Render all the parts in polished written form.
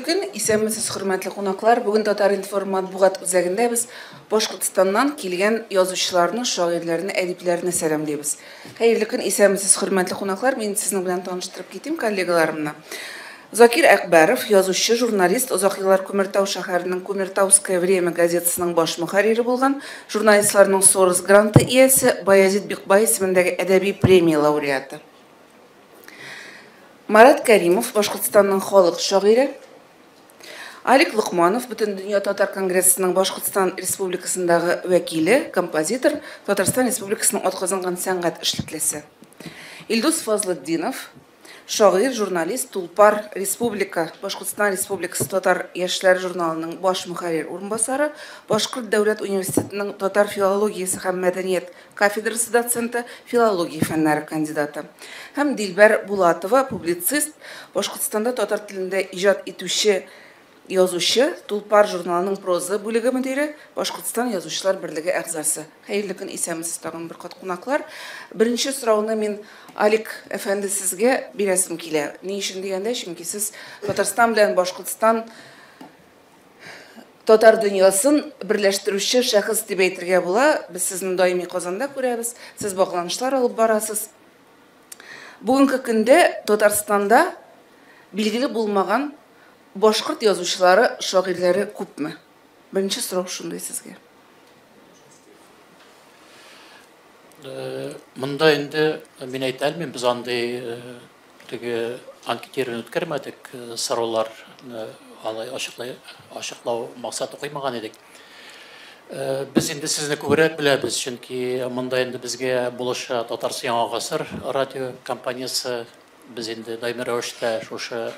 Көн, исәнмесез, хөрмәтле кунаклар. Бүген Татар-информ матбугат үзәгендә без Башкортстаннан килгән язучыларны, шагыйрьләрне, әдипләрне сәламлибез. Хәерле көн, исәнмесез, хөрмәтле кунаклар. Мин сезнең белән таныштырып китим коллегаларымны. Закир Әкбәров, язучы, журналист, озак еллар Күмертау шәһәренең Кумертауское время газетасының баш мөхәррире булган, журналистларның Сорос гранты иясе, Баязит Бикбай исемендәге әдәби премия лауреаты. Марат Кәримов, Башкортстанның халык шагыйре. Алик Локманов, Бөтендөнья татар конгрессының Башкортстан Республикасындагы вәкиле, композитор, Татарстан Республикасының атказанган сәнгать эшлеклесе. Илдус Фазлытдинов, шагыйрь, журналист, Тулпар Республика, Башкортстан Республикасы татар яшьләре журналының баш мөхәррир урынбасары, Башкорт дәүләт университетының татар филологиясе һәм мәдәният кафедрасы доценты, филология фәннәре кандидаты. Һәм Дилбәр Булатова, публицист, Башкортстанда татар телендә иҗат итүче язучы, Тулпар журналының проза бүлеге мөдире, Башкортстан Язучылар берлеге әгъзасы. Хәерле көн, исәнмесез тагын бер кат кунаклар. Беренче сорауны мин Алик әфәнде сезгә бирәсем килә. Ни өчен дигәндә, чөнки сез Татарстан белән Башкортстан татар дөньясын берләштерүче шәхес дип әйтергә була. Без сезне даими Казанда күрәбез, сез багланышлар алып барасыз. Бүгенге көндә Татарстанда билгеле булмаган башкорт язучылары, шагыйрьләре күпме? Беренче сорау шундый сезгә. Монда инде мин әйтә алмыйм, без андый теге анкетирование үткәрмәдек, сорауларны алай ачыклай, ачыклау максаты куймаган идек. Без инде сезне күбрәк беләбез, чөнки монда инде безгә булыша Татарстан Яңа гасыр радио компаниясе. Без инде даими рәвештә шушы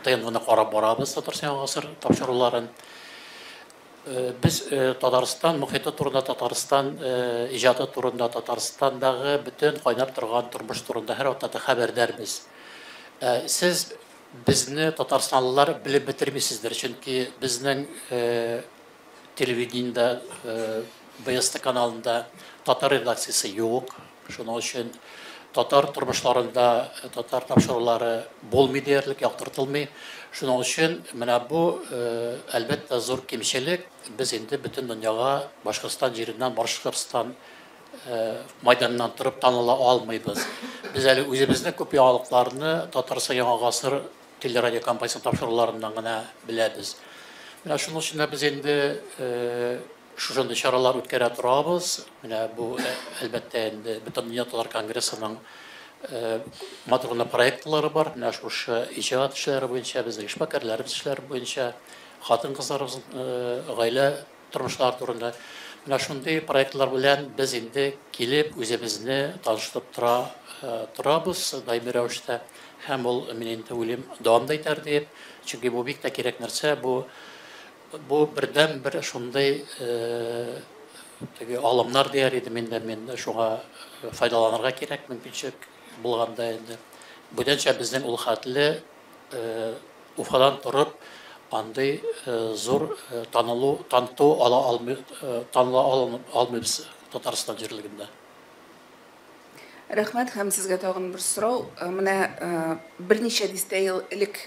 ТНВны карап барабыз, Татарстан Яңа гасыр тапшыруларын. Без Татарстан мохите турында, Татарстан иҗаты турында, Татарстандагы бөтен кайнап торган тормыш турында һәрвакытта да хәбәрдарбыз. Сез безне, татарстанлылар, белеп бетермисездер, чөнки безнең телевидениедә, БСТ каналында татар редакциясе юк. Шуның өчен татар тормышларында татар тапшырулары булмый диярлек, яктыртылмый. Шуның өчен менә бу, әлбәттә, зур кимчелек. Без инде бөтен дөньяга Башкортстан җиреннән, Башкортстан майданыннан торып таныла алмыйбыз. Без әле үзебезнең күп яңалыкларны Татарстан Яңа гасыр телерадиокомпаниясенең тапшыруларыннан гына беләбез. Менә шуның өчен дә без инде шушындый чаралар үткәрә торабыз. Менә бу, әлбәттә, инде Бөтендөнья татар конгрессының матур гына проектлары бар. Менә шушы иҗат эшләре буенча, безнең эшмәкәрләребез эшләре буенча, хатын-кызларыбызның гаилә тормышлары турында. Менә шундый проектлар белән без инде килеп үзебезне таныштырып тора торабыз даими рәвештә. Һәм ул, мин инде уйлыйм, дәвам да итәр диеп. Чөнки бу бик тә кирәк нәрсә, бу бердән бер шундый теге алымнар дияр идем инде, мин шуңа файдаланырга кирәк мөмкинчелек булганда инде. Бүтәнчә безнең ул хәтле Уфадан торып андый зур танылу, таныту ала алмый, таныла алмыйбыз Татарстан җирлегендә. Рәхмәт, һәм сезгә тагын бер сорау. Менә берничә дистә ел элек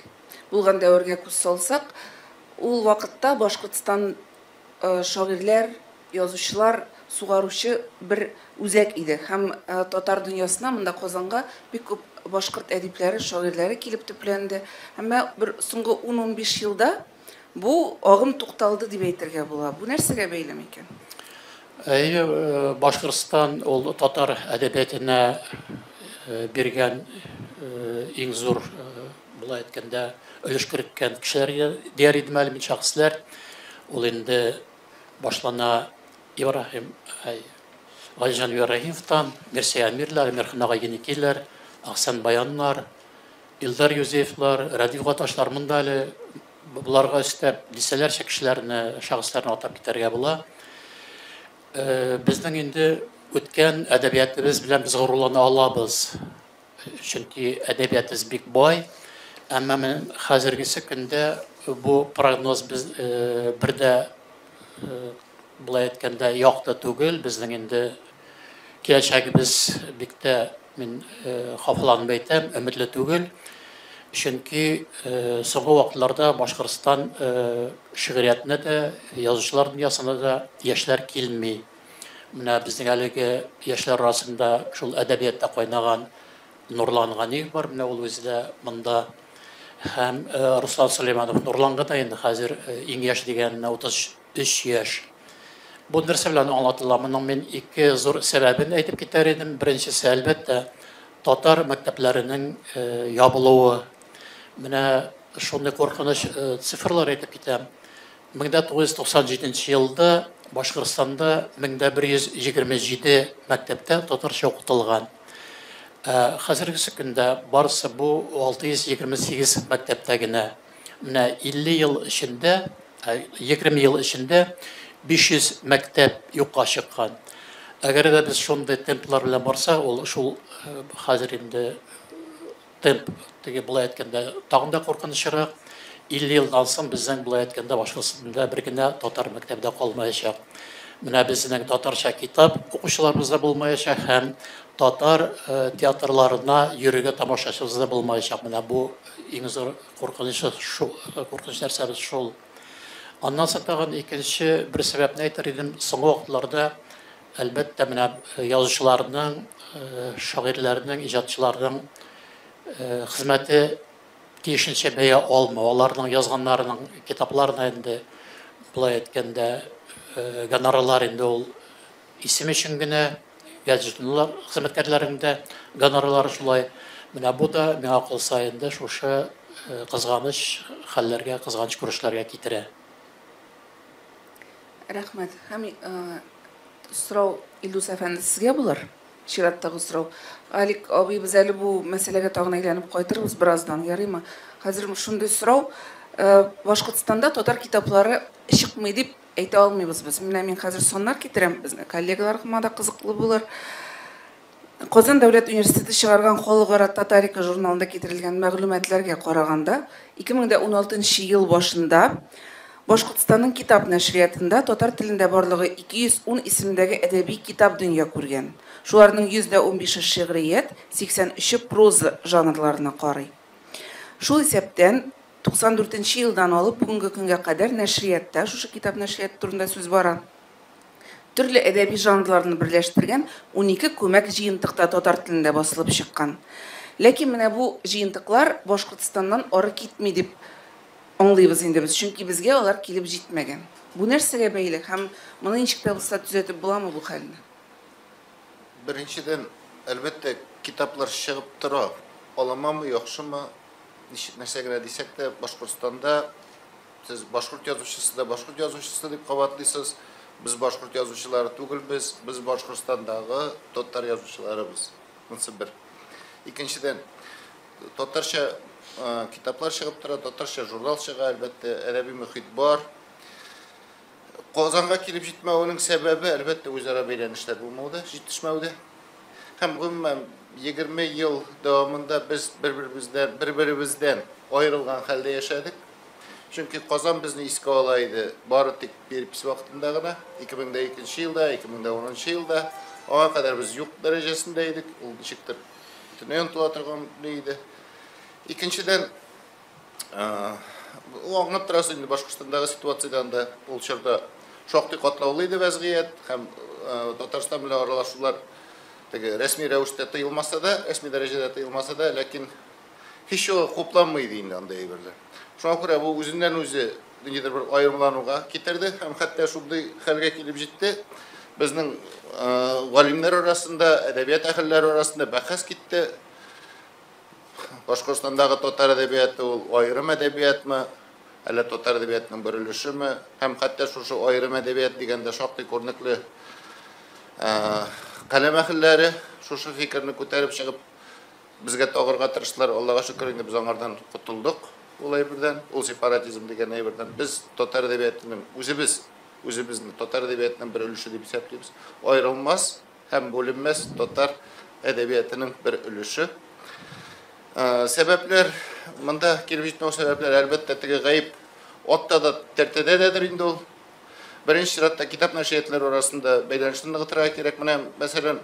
булган дәвергә күз салсак, ул вакытта Башкортстан шагыйрьләр, язучылар сугаручы бер үзәк иде. Һәм татар дөньясына, монда Казанга бик күп башкорт әдипләре, шагыйрьләре килеп төпләнде. Әмма бер соңгы 10-15 елда бу агым тукталды дип әйтергә була. Бу нәрсәгә бәйле микән? Әйе, Башкортстан ул татар әдәбиятына биргән иң зур, болай әйткәндә, өлеш керткән кешеләр дияр идем әле мин, шәхесләр. Ул инде башлана Ибраһим, Галиҗан Ибраһимовтан, Мирсәй Әмирләр, Мирхан агай Еникиләр, Әхсән Баяннар, Илдар Юзеевлар, Рәдиф Гаташлар, монда әле боларга өстәп дистәләрчә кешеләрне, шәхесләрне атап китәргә була. Безнең инде үткән әдәбиятыбыз белән без горурлана алабыз. Чөнки әдәбиятыбыз бик бай. Әмма менә хәзергесе көндә бу прогноз без бер дә, болай әйткәндә, якты түгел. Безнең инде киләчәгебез бик тә, мин хафаланып әйтәм, өметле түгел. Чөнки соңгы вакытларда Башкортстан шигъриятенә дә, язучылар дөньясына да яшьләр килми. Менә безнең әлеге яшьләр арасында шул әдәбиятта кайнаган Нурлан Ганиев бар, менә ул үзе дә монда. Һәм Руслан Сөләйманов Нурланга да инде хәзер иң яшь дигәненә 33 яшь. Бу нәрсә белән аңлатыла? Моның мин ике зур сәбәбен әйтеп китәр идем. Беренчесе, әлбәттә, татар мәктәпләренең ябылуы. Менә шундый куркыныч цифрлар әйтеп китәм. 1997 елда Башкортстанда 1127 мәктәптә татарча укытылган. Хәзерге көндә барысы бу 628 мәктәптә генә. Менә 50 ел эчендә, 20 ел эчендә 500 мәктәп юкка чыккан. Әгәр дә без шундый темплар белән барсак, ул шул хәзер инде темп, теге болай әйткәндә, тагын да куркынычрак. 50 елдан соң безнең болай әйткәндә Башкортстанда бер генә татар мәктәбе дә калмаячак. Менә безнең татарча китап укучыларыбыз да булмаячак һәм татар театрларына йөрергә тамашачыбыз да булмаячак. Менә бу иң зур куркыныч, куркыныч нәрсәбез шул. Аннан соң тагын икенче бер сәбәпне әйтер идем. Соңгы вакытларда, әлбәттә, менә язучыларның, шагыйрьләрнең, иҗатчыларның хезмәте тиешенчә бәя алмау. Аларның язганнарының китапларына инде, болай әйткәндә, гонорарлар инде ул исем өчен генә, газет-журналлар хезмәткәрләренең дә гонорарлары шулай. Менә бу да миңа калса инде шушы кызганыч хәлләргә, кызганыч күренешләргә китерә. Рәхмәт. Һәм сорау Илдус әфәнде сезгә булыр. Чираттагы сорау. Алик абый, без әле бу мәсьәләгә тагын әйләнеп кайтырбыз бераздан, ярыймы? Хәзер шундый сорау, Башкортстанда татар китаплары чыкмый дип әйтә алмыйбыз без. Менә мин хәзер саннар китерәм, безнең коллегаларга да кызыклы булыр. Казан дәүләт университеты чыгарган Халыкара Татарика журналында китерелгән мәгълүматларга караганда, 2016 ел башында Башкортстанның китап нәшриятында татар телендә барлыгы 210 исемдәге әдәби китап дөнья күргән. Шуларның 115-е шигърият, 83-е проза жанрларына карый. Шул исәптән 94 елдан алып бүгенге көнгә кадәр нәшриятта, шушы китап нәшрияты турында сүз бара, төрле әдәби жанрларны берләштергән 12 күмәк җыентыкта татар телендә басылып чыккан. Ләкин менә бу җыентыклар Башкортстаннан ары китми дип аңлыйбыз инде без, чөнки безгә алар килеп җитмәгән. Бу нәрсәгә бәйле һәм моны ничек тә булса төзәтеп буламы бу хәлне? Беренчедән, әлбәттә, китаплар чыгып тора. Аламамы, яхшымы, ничек нәрсә генә дисәк тә, Башкортстанда сез башкорт язучысы да башкорт язучысы дип кабатлыйсыз. Без башкорт язучылары түгелбез, без Башкортстандагы татар язучыларыбыз. Монысы бер. Икенчедән, татарча китаплар чыгып тора, татарча журнал чыга, әлбәттә, әдәби мөхит бар. Казанга килеп җитмәвенең сәбәбе, әлбәттә, үзара бәйләнешләр булмауда, җитешмәүдә. Һәм гомумән 20 ел дәвамында без бер-беребездән аерылган хәлдә яшәдек. Чөнки Казан безне искә ала иде бары тик перепись вакытында гына, 2002 елда, 2010 елда. Аңа кадәр без юк дәрәҗәсендә идек, ул ничектер бөтенләй онытыла торган иде. Икенчедән, ул аңлап торасыз инде, Башкортстандагы ситуациядән дә ул чорда шактый катлаулы иде вәзгыять, һәм Татарстан белән аралашулар теге рәсми рәвештә тыелмаса да, рәсми дәрәҗәдә тыелмаса да, ләкин һич югы хупланмый иде инде андый әйберләр. Шуңа күрә бу үзеннән үзе ниндидер бер аерымлануга китерде һәм хәтта шундый хәлгә килеп җитте. Безнең галимнәр арасында, әдәбият әһелләре арасында бәхәс китте. Башкортстандагы татар әдәбияты ул аерым әдәбиятмы, әллә татар әдәбиятының бер өлешеме? Һәм хәтта шушы аерым әдәбият дигәндә шактый күренекле каләм әһелләре шушы фикерне күтәреп чыгып безгә тагырга тырыштылар. Аллага шөкер, инде без аңардан котылдык ул әйбердән, ул сепаратизм дигән әйбердән. Без татар әдәбиятының үзебез, үзебезне татар әдәбиятының бер өлеше дип исәплибез. Аерылмас һәм бүленмәс татар әдәбиятының бер өлеше. Сәбәпләр, монда килеп җитмәү сәбәпләр, әлбәттә, теге гаеп атта да, тәртәдә дәдер инде ул. Беренче чиратта китап нәшриятләре арасында бәйләнешне ныгытырга кирәк. Менә, мәсәлән,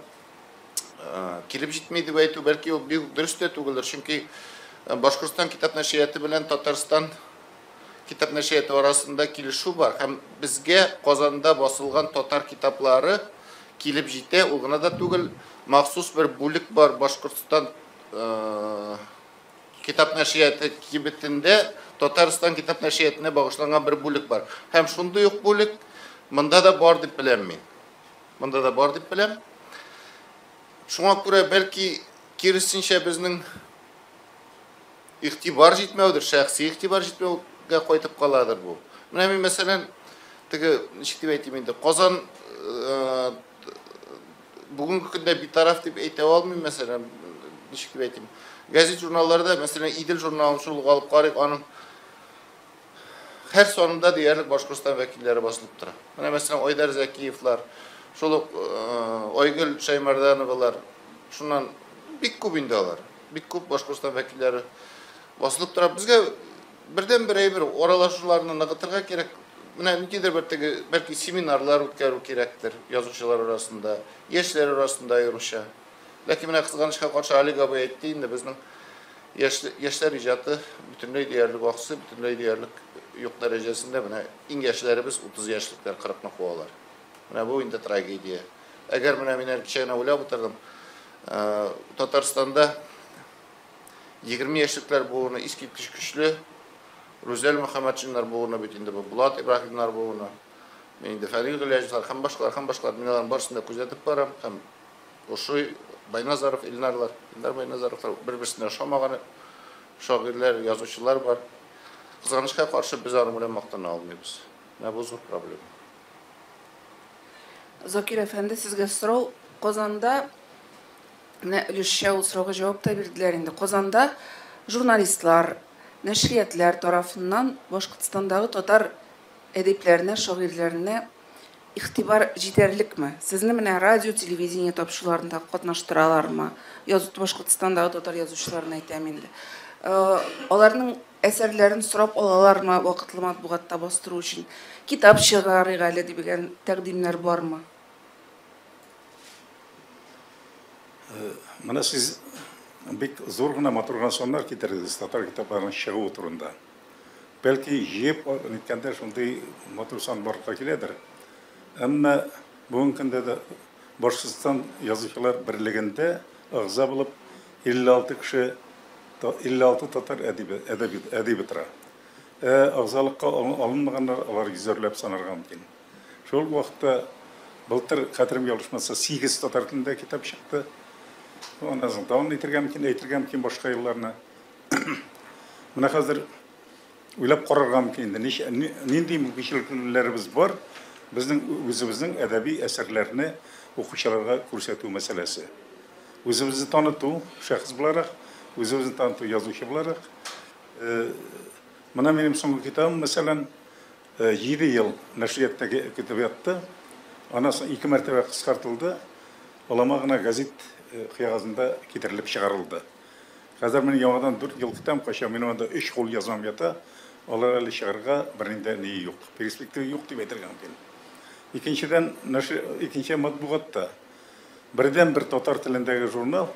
килеп җитми дип әйтү, бәлки ул бик дөрес тә түгелдер, чөнки Башкортстан китап нәшрияты белән Татарстан китап нәшрияты арасында килешү бар һәм безгә Казанда басылган татар китаплары килеп җитә. Ул гына да түгел, махсус бер бүлек бар Башкортстан китап нәшрияты кибетендә, Татарстан китап нәшриятына багышланган бер бүлек бар. Һәм шундый ук бүлек монда да бар дип беләм мин. Монда да бар дип беләм. Шуңа күрә бәлки киресенчә безнең игътибар җитмәүдер, шәхси игътибар җитмәүгә кайтып каладыр бу. Менә мин, мәсәлән, теге, ничек дип әйтим инде, Казан бүгенге көндә битараф дип әйтә алмыйм, мәсәлән, ничек дип әйтим. Газет журналларда, мәсәлән, Идел журналын шул ук алып карыйк, аның һәр санында диярлек Башкортстан вәкилләре басылып тора. Менә, мәсәлән, Айдар Зәкиевлар, шул ук Айгөл Шаймардановалар, шуннан бик күп инде алар. Бик күп Башкортстан вәкилләре басылып тора. Безгә бердән-бер әйбер аралашуларны ныгытырга кирәк. Менә ниндидер бер теге, бәлки семинарлар үткәрү кирәктер язучылар арасында, яшьләр арасында аеруча. Ләкин менә кызганычка каршы Алик абый әйтте инде, безнең яшьләр иҗаты бөтенләй диярлек аксы, бөтенләй диярлек юк дәрәҗәсендә. Менә иң яшьләребез 30 яшьлекләр, 40-ны куалар. Менә бу инде трагедия. Әгәр менә мин әле кичә генә уйлап утырдым, Татарстанда 20 яшьлекләр буыны искиткеч көчле. Рүзәл Мөхәммәтшиннар буыны бит инде бу, Булат Ибраһимнар буыны, инде Фәнил Гыйләҗевлар һәм башкалар, һәм башкалар. Мин аларның барысын да күзәтеп барам һәм ошый Байназаров, Илнарлар, Илнар Байназаровлар бер-берсенә ошамаган шагыйрьләр, язучылар бар. Кызганычка каршы без аның белән мактана алмыйбыз. Менә бу зур проблема. Закир әфәнде, сезгә сорау. Казанда, менә өлешчә ул сорауга җавап та бирделәр инде. Казанда журналистлар, нәшриятләр тарафыннан Башкортстандагы татар әдипләренә, шагыйрьләренә игътибар җитәрлекме? Сезне менә радио, телевидение тапшыруларында катнаштыралармы? Башкортстандагы татар язучыларын әйтәм инде. Аларның әсәрләрен сорап алалармы вакытлы матбугатта бастыру өчен? Китап чыгарыйк әле дигән тәкъдимнәр бармы? Менә сез бик зур гына матур гына саннар китердегез татар китапларының чыгуы турында. Бәлки җыеп ниткәндә шундый матур сан барлыкка киләдер. Әмма бүгенге көндә дә Башкортстан язучылар берлегендә әгъза булып 56 кеше, 56 татар әдибе, әдәби, әдибе тора. Ә әгъзалыкка алынмаганнар алар йөзәрләп санарга мөмкин. Шул ук вакытта былтыр, хәтерем ялгышмаса, 8 татар телендә китап чыкты. Аннан соң тагын әйтергә мөмкин, әйтергә мөмкин башка елларны. Менә хәзер уйлап карарга мөмкин инде, нинди мөмкинчелекләребез бар безнең үзебезнең әдәби әсәрләрне укучыларга күрсәтү мәсьәләсе. Үзебезне таныту шәхес буларак, үзебезне таныту язучы буларак. Менә минем соңгы китабым, мәсәлән, 7 ел нәшриятта көтеп ятты. Аннан соң 2 мәртәбә кыскартылды. Алама гына газет кыягазында китерелеп чыгарылды. Хәзер мин яңадан 4 ел көтәм, кайчан минем анда 3 кул язмам ята, алар әле чыгарга бернинди ни юк, перспектива юк дип әйтергә мөмкин. Икенчедән, икенче матбугатта бердән-бер татар телендәге журнал,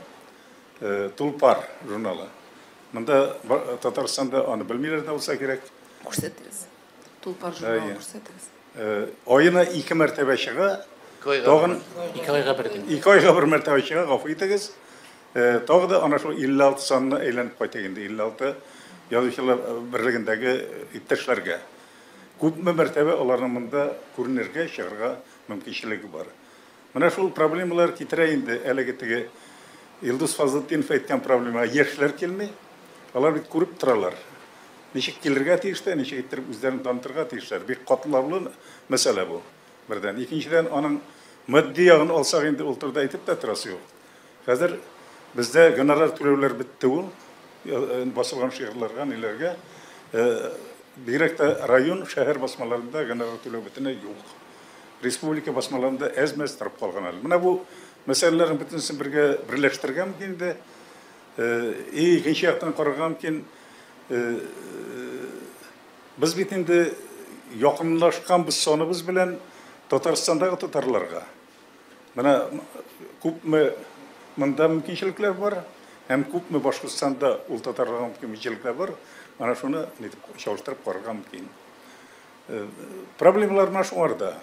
Тулпар журналы. Монда Татарстанда аны белмиләр дә булса кирәк. Күрсәтегез. Тулпар журналы күрсәтегез. Аена 2 мәртәбә чыга. Тагын 2 айга бер. 2 айга бер мәртәбә чыга, гафу итегез. Тагы да ана шул 56 санына әйләнеп кайтыйк инде, 56 язучылар берлегендәге иптәшләргә. Күпме мәртәбә аларның монда күренергә, чыгарга мөмкинчелеге бар. Менә шул проблемалар китерә инде әлеге теге Илдус Фазлытдинов әйткән проблема. Яшьләр килми, алар бит күреп торалар. Ничек килергә тиешләр, ничек иттереп үзләрен танытырга тиешләр. Бик катлаулы мәсьәлә бу. Бердән. Икенчедән, аның матди ягын алсак инде ул турыда әйтеп тә торасы юк. Хәзер бездә гонорар түләүләр бетте ул. Басылган шигырьләргә, ниләргә. Бигрәк тә район, шәһәр басмаларында гонорар түләү бөтенләй юк. Республика басмаларында әз-мәз торып калган әле. Менә бу мәсьәләләрнең бөтенесен бергә берләштерергә мөмкин инде. Икенче яктан карарга мөмкин. Без бит инде якынлашканбыз саныбыз белән Татарстандагы татарларга. Менә күпме монда мөмкинчелекләр бар. һәм күпме Башкортстанда ул татарларга мөмкинчелекләр бар, ана шуны нитеп чагыштырып карарга мөмкин. Проблемалар менә шуңарда.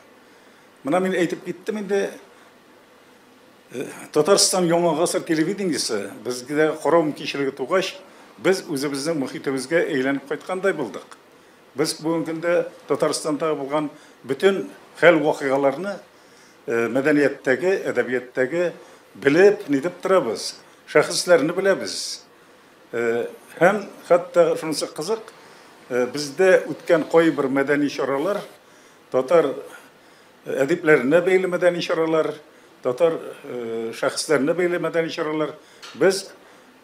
Менә мин әйтеп киттем инде, Татарстан яңа гасыр телевидениесе безгә карау мөмкинчелеге тугач, без үзебезнең мөхитебезгә әйләнеп кайткандай булдык. Без бүгенге көндә Татарстанда булган бөтен хәл вакыйгаларны мәдәнияттәге, әдәбияттәге белеп, нитеп торабыз, шәхесләрне беләбез. Һәм хәтта шунысы кызык, бездә үткән кайбер мәдәни чаралар, татар әдипләренә бәйле мәдәни чаралар, татар шәхесләренә бәйле мәдәни чаралар, без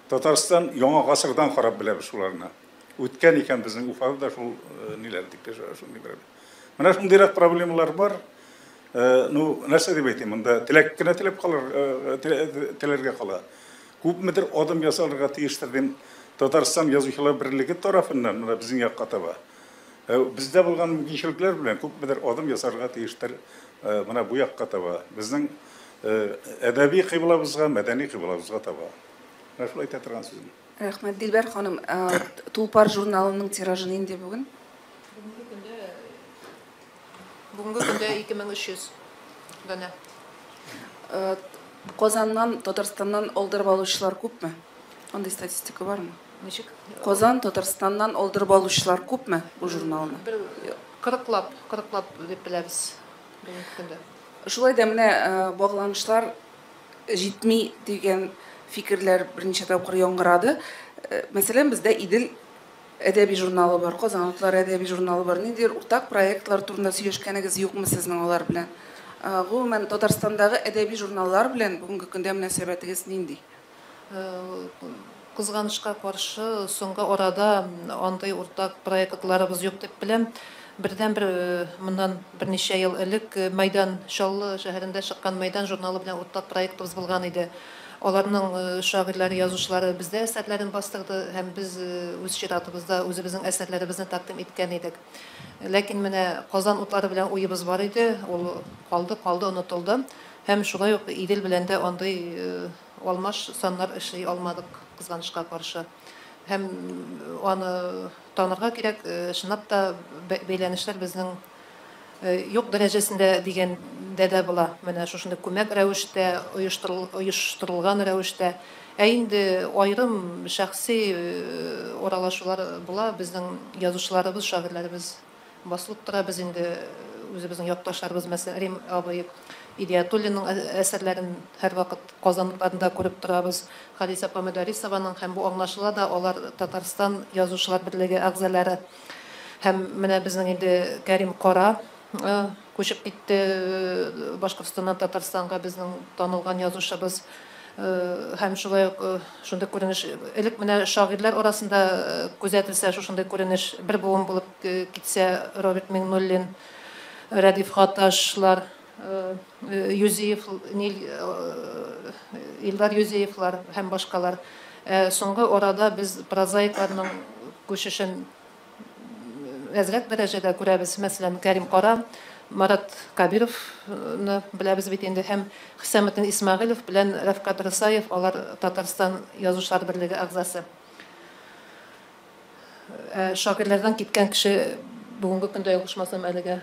Татарстан яңа гасырдан карап беләбез шуларны. Үткән икән безнең Уфада да шул ниләр дип шундый бер. Менә шундыйрак проблемалар бар. Ну, нәрсә дип әйтим, монда теләк кенә теләп калыр, теләргә кала. Күпмедер адым ясалырга тиештер дим Татарстан Язучылар берлеге тарафыннан, менә безнең якка таба. Бездә булган мөмкинчелекләр белән күпмедер адым ясарга тиештер менә бу якка таба. Безнең әдәби кыйблабызга, мәдәни кыйблабызга таба. Менә шулай әйтә торган сүзем. Рәхмәт, Дилбәр ханым. Тулпар журналының тиражы нинди бүген? Бүгенге көндә 2300 данә. Казаннан, Татарстаннан алдырып алучылар күпме? Андый статистика бармы? Ничек? Казан, Татарстаннан алдырып алучылар күпме бу журналны? Бер кырыклап, кырыклап дип беләбез бүгенге көндә. Шулай да менә багланышлар җитми дигән фикерләр берничә тапкыр яңгырады. Мәсәлән, бездә Идел әдәби журналы бар, Казан утлары әдәби журналы бар. Ниндидер уртак проектлар турында сөйләшкәнегез юкмы сезнең алар белән? Гомумән, Татарстандагы әдәби журналлар белән бүгенге көндә мөнәсәбәтегез нинди? Кызганычка каршы, соңгы арада андый уртак проектларыбыз юк дип беләм. Бердән-бер моннан берничә ел элек Майдан, Чаллы шәһәрендә чыккан Майдан журналы белән уртак проектыбыз булган иде. Аларның шагыйрьләре, язучылары бездә әсәрләрен бастырды һәм без үз чиратыбызда үзебезнең әсәрләребезне тәкъдим иткән идек. Ләкин менә Казан утлары белән уебыз бар иде, ул калды, калды, онытылды. Һәм шулай ук Идел белән дә андый алмаш саннар эшли алмадык, кызганычка каршы. Һәм аны танырга кирәк, чынлап та бәйләнешләр безнең юк дәрәҗәсендә дигәндә дә була. Менә шушындый күмәк рәвештә, оештырылган рәвештә. Ә инде аерым шәхси аралашулар була, безнең язучыларыбыз, шагыйрьләребез басылып тора. Без инде үзебезнең якташларыбыз, мәсәлән, Рим абый Идиятуллинның әсәрләрен һәрвакыт Казан утларында күреп торабыз. Халисә апа Мөдәррисованың, һәм бу аңлашыла да, алар Татарстан Язучылар берлеге әгъзалары. Һәм менә безнең инде Кәрим Кара күчеп китте Башкортстаннан Татарстанга, безнең танылган язучыбыз. Һәм шулай ук шундый күренеш, элек менә шагыйрьләр арасында күзәтелсә шушындый күренеш, бер буын булып китсә Роберт Миңнуллин, Рәдиф Гаташлар, Юзиев, Илдар Юзиевлар һәм башкалар. Соңгы арада без прозаикларның күчешен әзрәк дәрәҗәдә күрәбез. Мәсәлән, Кәрим Кара, Марат Кабировны беләбез бит инде, һәм Хисаметдин Исмәгыйлев белән Рәфкать Рысаев, алар Татарстан Язучылар берлеге әгъзасы. Шагыйрьләрдән киткән кеше бүгенге көндә ялгышмасам әлегә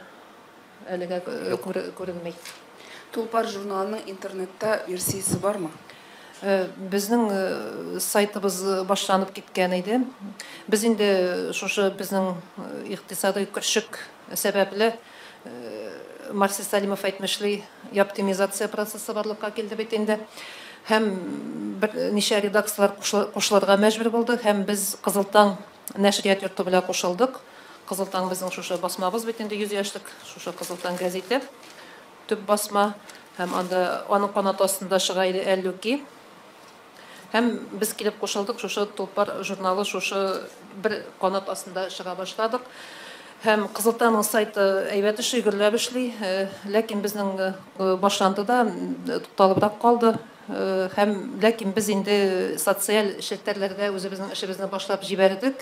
күренми. Тулпар журналының интернетта версиясе бармы? Безнең сайтыбыз башланып киткән иде. Без инде шушы безнең икътисадый көршек сәбәпле, Марсел Сәлимов әйтмешли, оптимизация процессы барлыкка килде бит инде. Һәм берничә редакцияләр кушылырга мәҗбүр булды, һәм без Кызыл таң нәшрият йорты белән кушылдык. Кызыл таң безнең шушы басмабыз бит инде 100 яшьлек, шушы Кызыл таң гәзите, төп басма, һәм анда аның канаты астында чыга иде Әллүки. Һәм без килеп кушылдык, шушы Тулпар журналы шушы бер канат астында чыга башладык. Һәм Кызыл таңның сайты әйбәт эшли, гөрләп эшли, ләкин безнең башланды да тукталыбрак калды. Һәм ләкин без инде социаль челтәрләрдә үзебезнең эшебезне башлап җибәрдек.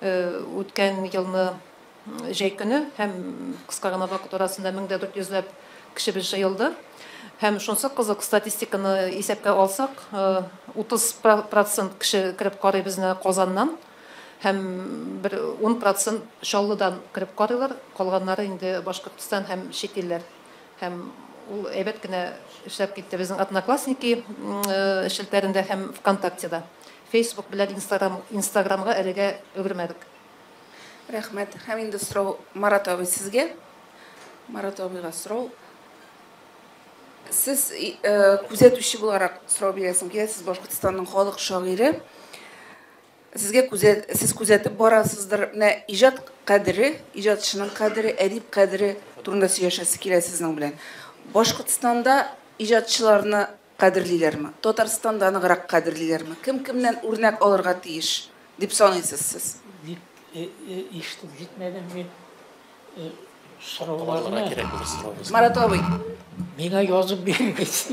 Үткән елны җәй көне һәм кыска гына вакыт арасында 1400 ләп кешебез җыелды. Һәм шунсы кызык, статистиканы исәпкә алсак, 30 процент кеше кереп карый безне Казаннан һәм бер 10 процент Чаллыдан кереп карыйлар, калганнары инде Башкортстан һәм чит илләр. Һәм ул әйбәт кенә эшләп китте безнең Одноклассники челтәрендә һәм ВКонтактеда. Facebook белән Инстаграм, Инстаграмга әлегә өлгермәдек. Рәхмәт. Һәм инде сорау Марат абый сезгә. Марат абыйга сорау. Сез күзәтүче буларак сорау бирәсем килә. Сез Башкортстанның халык шагыйре. Сезгә күзәт, сез күзәтеп барасыздыр. Менә иҗат кадере, иҗатчының кадере, әдип кадере турында сөйләшәсе килә сезнең белән. Башкортстанда иҗатчыларны кадерлиләрме? Татарстанда ныграк кадерлиләрме? Кем кемнән үрнәк алырга тиеш дип саныйсыз сез? Бик ишетеп җитмәдем мин сорауларны. Кирәк булыр соравыгыз. Марат абый. Миңа язып бирегез.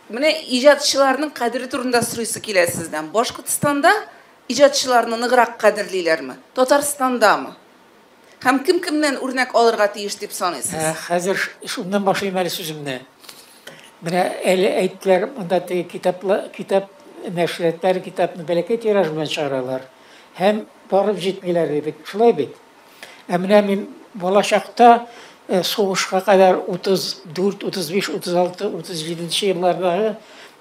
Менә иҗатчыларның кадере турында сорыйсы килә сездән. Башкортстанда иҗатчыларны ныграк кадерлиләрме? Татарстандамы? Һәм кем кемнән үрнәк алырга тиеш дип саныйсыз? Хәзер шуннан башлыйм әле сүземне. Менә әле әйттеләр, монда теге китаплы, китап нәшриятләре китапны бәләкәй тираж белән чыгаралар. Һәм барып җитмиләр дидек. Шулай бит? Ә менә мин балачакта сугышка кадәр 34, 35, 36, 37 еллардагы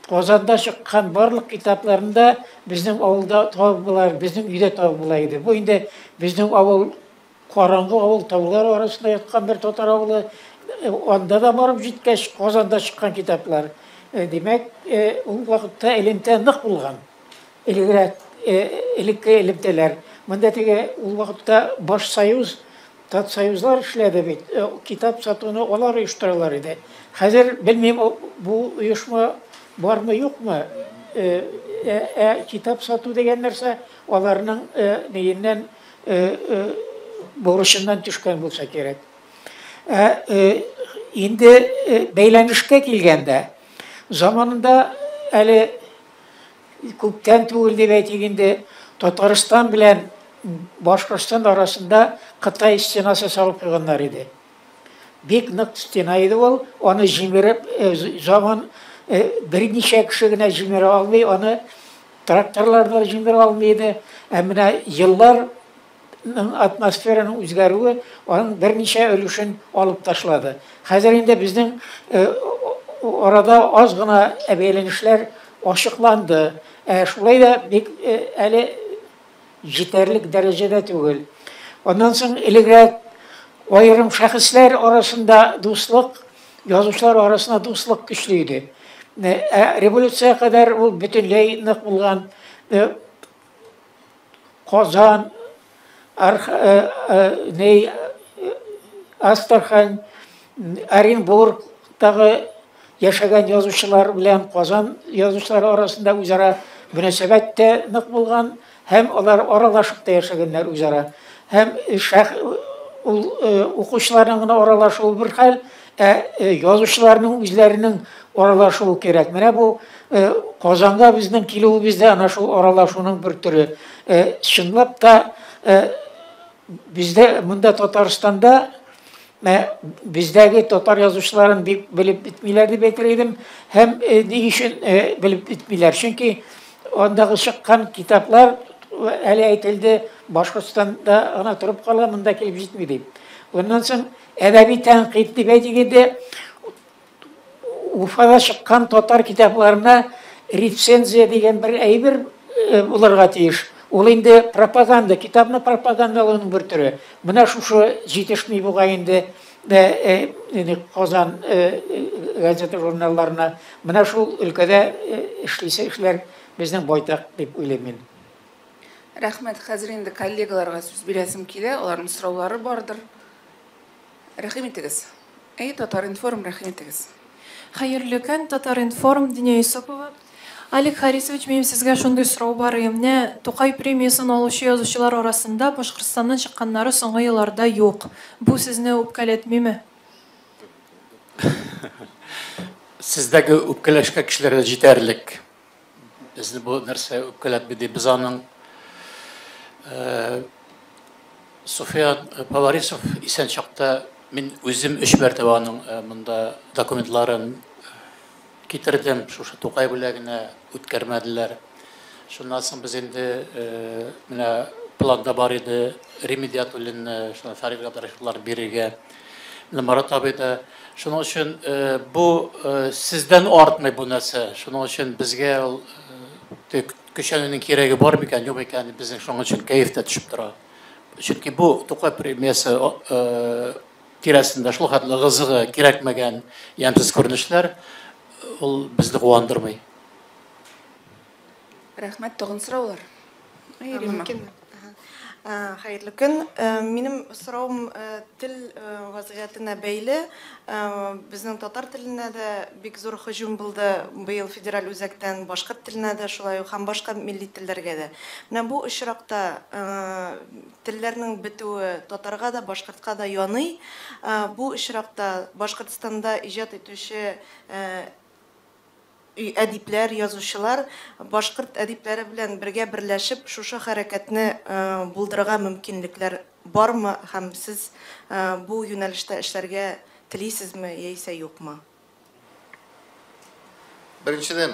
Казанда чыккан барлык китапларны да безнең авылда табып була, безнең өйдә табып була иде. Бу инде безнең авыл караңгы авыл, таулар арасында яткан бер татар авылы. Анда да барып җиткәч, Казанда чыккан китаплар. Димәк, ул вакытта элемтә нык булган. Элегрәк, элекке элемтәләр. Монда теге ул вакытта Башсоюз, Татсоюзлар эшләде бит. Китап сатуны алар оештыралар иде. Хәзер белмим, бу оешма бармы, юкмы. Ә китап сату дигән нәрсә аларның ниеннән бурычыннан төшкән булса кирәк. Ә инде бәйләнешкә килгәндә, заманында әле күптән түгел дип әйтик инде, Татарстан белән Башкортстан арасында Кытай стенасы салып куйганнар иде. Бик нык стена иде ул, аны җимереп, заман берничә кеше генә җимерә алмый, аны тракторлар да җимерә алмый иде. Ә менә еллар атмосфераның үзгәрүе аның берничә өлешен алып ташлады. Хәзер инде безнең арада аз гына бәйләнешләр ачыкланды. Ә шулай да бик әле җитәрлек дәрәҗәдә түгел. Аннан соң элегрәк аерым шәхесләр арасында дуслык, язучылар арасында дуслык көчле иде. Ә революция кадәр ул бөтенләй нык булган. Казан, Астрахань, Оренбургтагы яшәгән язучылар белән Казан язучылары арасында үзара мөнәсәбәт тә нык булган һәм алар аралашып та яшәгәннәр үзара. Һәм ул укучыларның гына аралашуы бер хәл, ә язучыларның үзләренең аралашуы кирәк. Менә бу Казанга безнең килүебез дә ана шул аралашуның бер төре. Чынлап та бездә монда Татарстанда бездәге татар язучыларын бик белеп бетмиләр дип әйтер идем. Һәм ни өчен белеп бетмиләр? Чөнки андагы чыккан китаплар әле әйтелде, Башкортстанда гына торып кала, монда килеп җитми дип. Аннан соң әдәби тәнкыйть дип әйтик инде, Уфада чыккан татар китапларына рецензия дигән бер әйбер булырга тиеш. Ул инде пропаганда, китапны пропагандалауның бер төре. Менә шушы җитешми бугай инде Казан газета журналларына. Менә шул өлкәдә эшлисе эшләр безнең байтак дип уйлыйм мин. Рәхмәт. Хәзер инде коллегаларга сүз бирәсем килә. Аларның сораулары бардыр. Рәхим итегез. Әй, Татар-информ, рәхим итегез. Хәерле көн, Татар-информ, Диния Юсупова. Алик Харисович, минем сезгә шундый сорау бар. Менә Тукай премиясен алучы язучылар арасында Башкортстаннан чыкканнары соңгы елларда юк. Бу сезне үпкәләтмиме? Сездәге үпкәләшкә кешеләр дә җитәрлек. Безне бу нәрсә үпкәләтми ди. Без аның Суфиян Поварисов исән чакта мин үзем өч мәртәбә аның монда документларын китердем. Шушы Тукай бүләгенә үткәрмәделәр. Шуннан соң без инде менә планда бар иде Рим Идиятуллинны, шуннан Фәрит Габдрахмановлар бирергә. Менә Марат абый да. Шуның өчен бу сездән артмый бу нәрсә. Шуның өчен безгә ул көчәнүнең кирәге бар микән, юк микән, безнең шуның өчен кәеф тә төшеп тора. Чөнки бу Тукай премиясе тирәсендә шул хәтле ыгы-зыгы кирәкмәгән ямьсез күренешләр, ул безне куандырмый. Рәхмәт, тагын сораулар? Римма. Хәерле көн. Минем соравым тел вазгыятенә бәйле. Безнең татар теленә дә бик зур һөҗүм булды быел федераль үзәктән, башкорт теленә дә шулай ук һәм башка милли телләргә дә. Менә бу очракта телләрнең бетүе татарга да, башкортка да яный. Бу очракта Башкортстанда иҗат итүче әдипләр, язучылар башкорт әдипләре белән бергә берләшеп шушы хәрәкәтне булдырырга мөмкинлекләр бармы һәм сез бу юнәлештә эшләргә телисезме яисә юкмы? Беренчедән,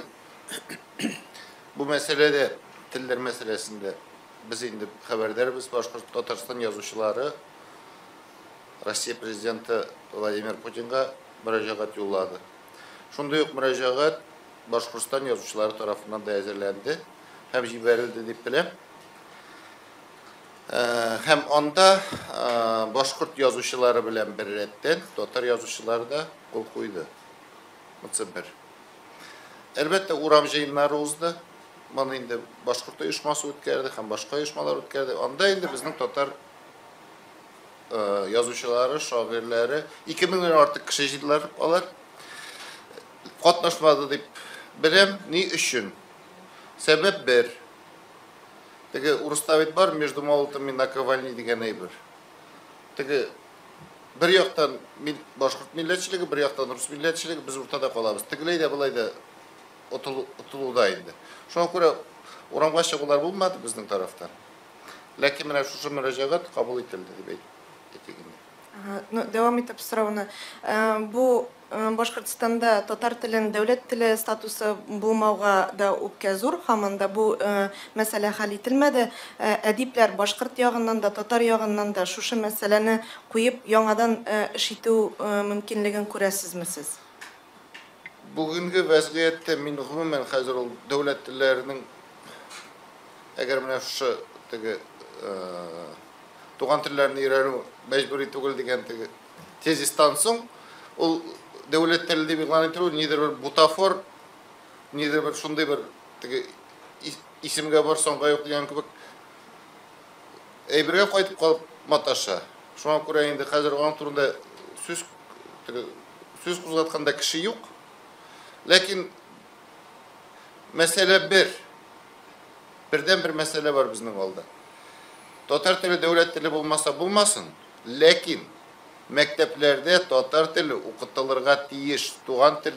бу мәсьәләдә, телләр мәсьәләсендә без инде хәбәрдарбыз, Башкорт Татарстан язучылары Россия президенты Владимир Путинга мөрәҗәгать юллады. Шундый ук мөрәҗәгать Башкортстан язучылары тарафыннан да әзерләнде һәм җибәрелде дип беләм. Һәм анда башкорт язучылары белән беррәттән татар язучылары да кул куйды. Монысы бер. Әлбәттә, урам җыеннары узды. Моны инде башкорт оешмасы үткәрде һәм башка оешмалар үткәрде. Анда инде безнең татар язучылары, шагыйрьләре 2000 дән артык кеше җыйдылар алар. Катнашмады дип беләм. Ни өчен? Сәбәп бер. Теге урыста бит бар, между молотом и наковальней дигән әйбер. Теге бер яктан башкорт милләтчелеге, бер яктан рус милләтчелеге, без уртада калабыз. Тегеләй дә болай да отылуда инде. Шуңа күрә урамга чыгулар булмады безнең тарафтан. Ләкин менә шушы мөрәҗәгать кабул ителде дип әйтик инде. Ну, дәвам итеп сорауны. Бу Башкортстанда татар телен дәүләт теле статусы булмауга да үпкә зур, һаман да бу мәсьәлә хәл ителмәде. Әдипләр башкорт ягыннан да, татар ягыннан да шушы мәсьәләне куеп яңадан эш итү мөмкинлеген күрәсезме сез? Бүгенге вәзгыятьтә мин гомумән хәзер ул дәүләт телләренең, әгәр менә шушы теге туган телләрне өйрәнү мәҗбүри түгел дигән теге тезистан соң, ул дәүләт теле дип игълан ителү нидер бер бутафор, нидер бер шундый бер теге исемгә бар, санга юк дигән кебек әйбергә кайтып калып маташа. Шуңа күрә инде хәзер аның турында сүз теге сүз кузгатканда кеше юк. Ләкин мәсьәлә бер. Бердән бер мәсьәлә бар безнең алда. Татар теле дәүләт теле булмаса булмасын, ләкин мәктәпләрдә татар теле укытылырга тиеш. Туган тел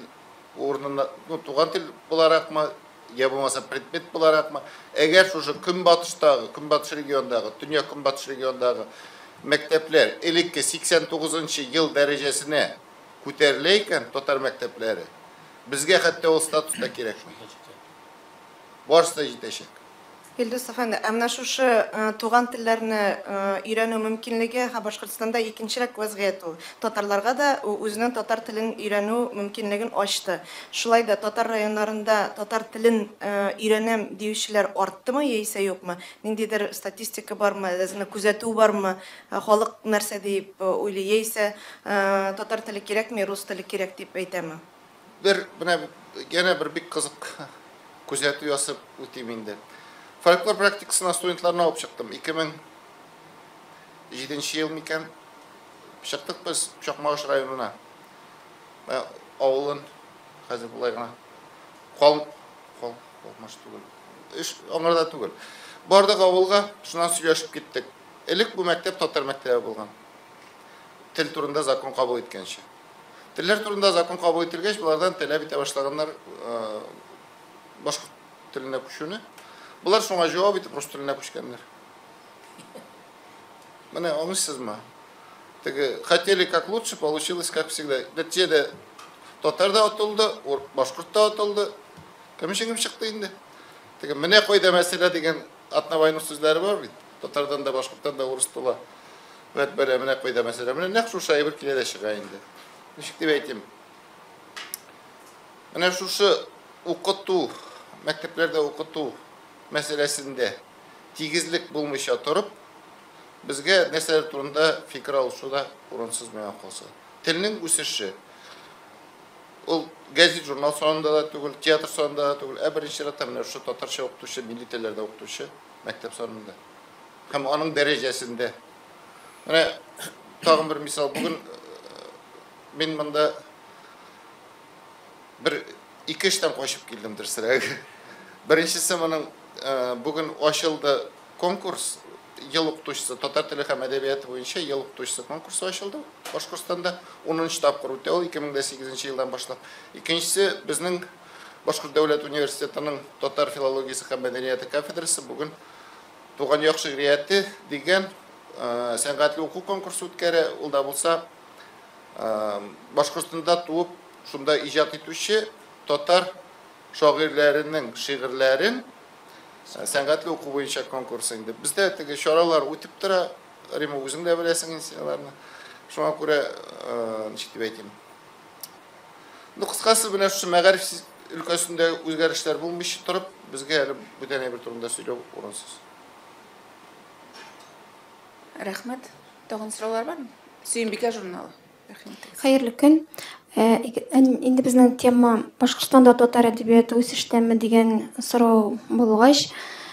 урынына, ну, туган тел буларакмы, я булмаса предмет буларакмы, әгәр шушы көнбатыштагы, көнбатыш региондагы, төньяк көнбатыш региондагы мәктәпләр элекке 89 ел дәрәҗәсенә күтәрелә икән, татар мәктәпләре, безгә хәтта ул статус та кирәкми. Барысы да җитәчәк. Илдус әфәнде, ә менә шушы туган телләрне өйрәнү мөмкинлеге һәм Башкортстанда икенчерәк вәзгыять ул. Татарларга да үзенең татар телен өйрәнү мөмкинлеген ачты. Шулай да татар районнарында татар телен өйрәнәм диючеләр арттымы яисә юкмы? Ниндидер статистика бармы, әзерне күзәтү бармы? Халык нәрсә дип уйлый, яисә татар теле кирәкми, рус теле кирәк дип әйтәме? Бер менә янә бер бик кызык күзәтү ясап үтим инде. Фольклор практикасына студентларны алып чыктым. 2007 ел микән? Чыктык без Чакмагыш районына. Авылын хәзер болай гына. Кал, кал, калмаш түгел. Эш аңарда түгел. Бардык авылга, шуннан сөйләшеп киттек. Элек бу мәктәп татар мәктәбе булган. Тел турында закон кабул иткәнче. Телләр турында закон кабул ителгәч, булардан таләп итә башлаганнар башкорт теленә күчүне. Булар шуңа җавап итеп рус теленә күчкәннәр. Менә аңлыйсызмы? Теге хотели как лучше, получилось как всегда. Нәтиҗәдә татар да отылды, башкорт та отылды. Кем җиңеп чыкты инде? Теге менә кайда мәсьәлә дигән Атнабайның сүзләре бар бит. Татардан да, башкорттан да урыс тула. Вәт бәлә, менә кайда мәсьәлә. Менә нәкъ шушы әйбер килә дә чыга инде. Ничек дип әйтим? Менә шушы укыту, мәктәпләрдә укыту мәсьәләсендә тигезлек булмыйча торып, безгә нәрсәләр турында фикер алышу да урынсыз миңа калса. Телнең үсеше ул гәзит журнал санында да түгел, театр санында да түгел, ә беренче чиратта менә шушы татарча укытучы, милли телләрдә укытучы мәктәп санында. Һәм аның дәрәҗәсендә. Менә тагын бер мисал. Бүген мин монда бер ике эштән качып килдем, дөресрәге. Беренчесе моның бүген ачылды конкурс ел укытучысы татар теле һәм әдәбияты буенча ел укытучысы конкурсы ачылды Башкортстанда. 10 тапкыр үтә ул 2008 елдан башлап. Икенчесе безнең Башкорт дәүләт университетының татар филологиясе һәм мәдәнияте кафедрасы бүген Туган як шигърияте дигән сәнгатьле уку конкурсы үткәрә. Ул да булса Башкортстанда туып, шунда иҗат итүче татар шагыйрьләренең шигырьләрен сәнгатьле уку буенча конкурс инде. Бездә теге чаралар үтеп тора. Рима, үзең дә беләсең инде син аларны. Шуңа күрә, ничек дип әйтим. Ну, кыскасы, менә шушы мәгариф өлкәсендә үзгәрешләр булмыйча торып, безгә әле бүтән әйбер турында сөйләү урынсыз. Рәхмәт. Тагын сораулар бармы? Сөембикә журналы. Хәерле көн. Инде безнең тема Башкортстанда татар әдәбияты үсештәме дигән сорау булгач,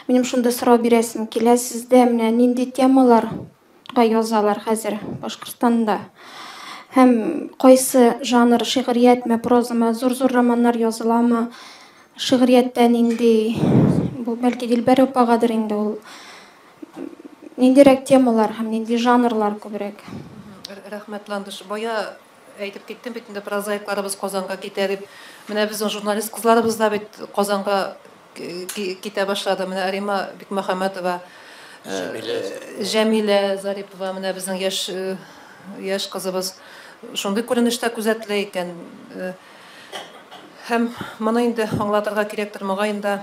минем шундый сорау бирәсем килә. Сездә менә нинди темаларга язалар хәзер Башкортстанда? Һәм кайсы жанр, шигъриятме, прозамы, зур-зур романнар языламы? Шигърияттә нинди, бу бәлки Дилбәр апагадыр инде ул. Ниндирәк темалар һәм нинди жанрлар күбрәк? Рәхмәт, Ландыш. Бая әйтеп киттем бит инде, прозаикларыбыз Казанга китә дип. Менә безнең журналист кызларыбыз да бит Казанга китә башлады. Менә Рима Бикмөхәммәтова, Җәмилә Зарипова, менә безнең яшь яшь кызыбыз. Шундый күренеш тә күзәтелә икән. Һәм моны инде аңлатырга кирәктер, мөгаен да.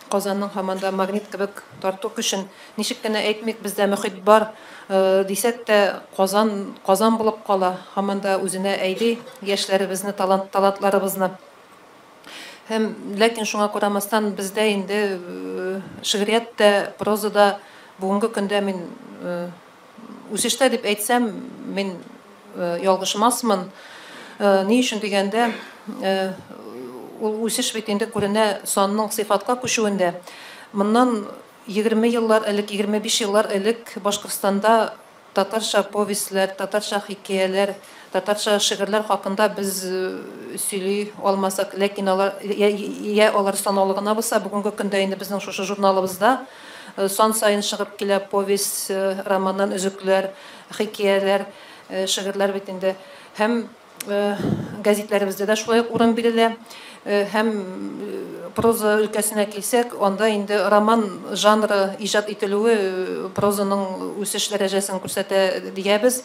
Казанның һаман да магнит кебек тарту көчен ничек кенә әйтмик, бездә мохит бар, дисәк тә, Казан Казан булып кала, һаман да үзенә әйди яшьләребезне, талант талантларыбызны. Һәм ләкин шуңа карамастан бездә инде шигърият тә, проза да бүгенге көндә мин үсештә дип әйтсәм, мин ялгышмасмын. Ни өчен дигәндә, ул үсеш бит инде күренә санның сыйфатка күчүендә. Моннан 20 еллар элек, 25 еллар элек Башкортстанда татарча повестьләр, татарча хикәяләр, татарча шигырьләр хакында без сөйли алмасак, ләкин алар я алар санаулы гына булса, бүгенге көндә инде безнең шушы журналыбызда сан саен чыгып килә повесть, романнан өзекләр, хикәяләр, шигырьләр бит инде. Һәм гәзитләребездә дә шулай ук урын бирелә. Һәм проза өлкәсенә килсәк, анда инде роман жанры иҗат ителүе прозаның үсеш дәрәҗәсен күрсәтә диябез.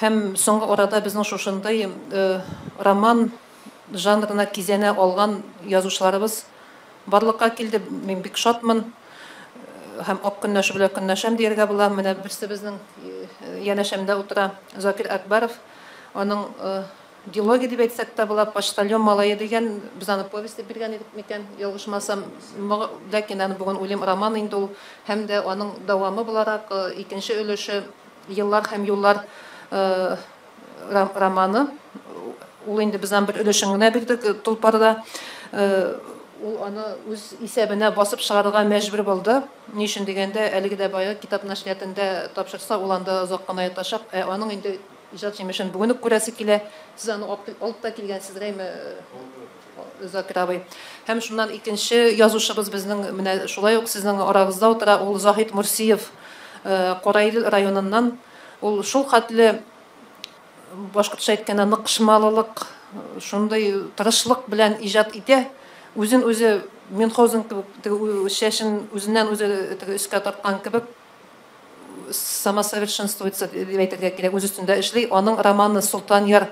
Һәм соңгы арада безнең шушындый роман жанрына кизәнә алган язучыларыбыз барлыкка килде. Мин бик шатмын. Һәм ак көнләшү белән көнләшәм дияргә була. Менә берсе безнең янәшәмдә утыра, Закир Әкбәров. Аның дилогия дип әйтсәк тә була, Почтальон малае дигән, без аны повесть дип биргән идек микән, ялгышмасам. Ләкин аны бүген уйлыйм, роман инде ул. Һәм дә аның дәвамы буларак икенче өлеше Еллар һәм юллар романы. Ул инде без аның бер өлешен генә бирдек Тулпарда. Ул аны үз исәбенә басып чыгарырга мәҗбүр булды. Ни өчен дигәндә, әлеге дә баягы китап нәшриятында тапшырса, ул анда озак кына ятачак. Ә аның инде иҗат җимешен бүген үк күрәсе килә. Сез аны алып та килгәнсез, рәйме, Закир абый? Һәм шуннан икенче язучыбыз безнең менә шулай ук сезнең арагызда утыра, ул Заһид Мурсиев, Караидел районыннан. Ул шул хәтле, башкортча әйткәндә, ныкшмалылык, шундый тырышлык белән иҗат итә. Үзен үзе Мюнхгаузен кебек, теге чәчен үзеннән үзе теге өскә тарткан кебек. Самосовершенствуется дип әйтергә кирәк, үз өстендә эшли. Аның романы Солтаньяр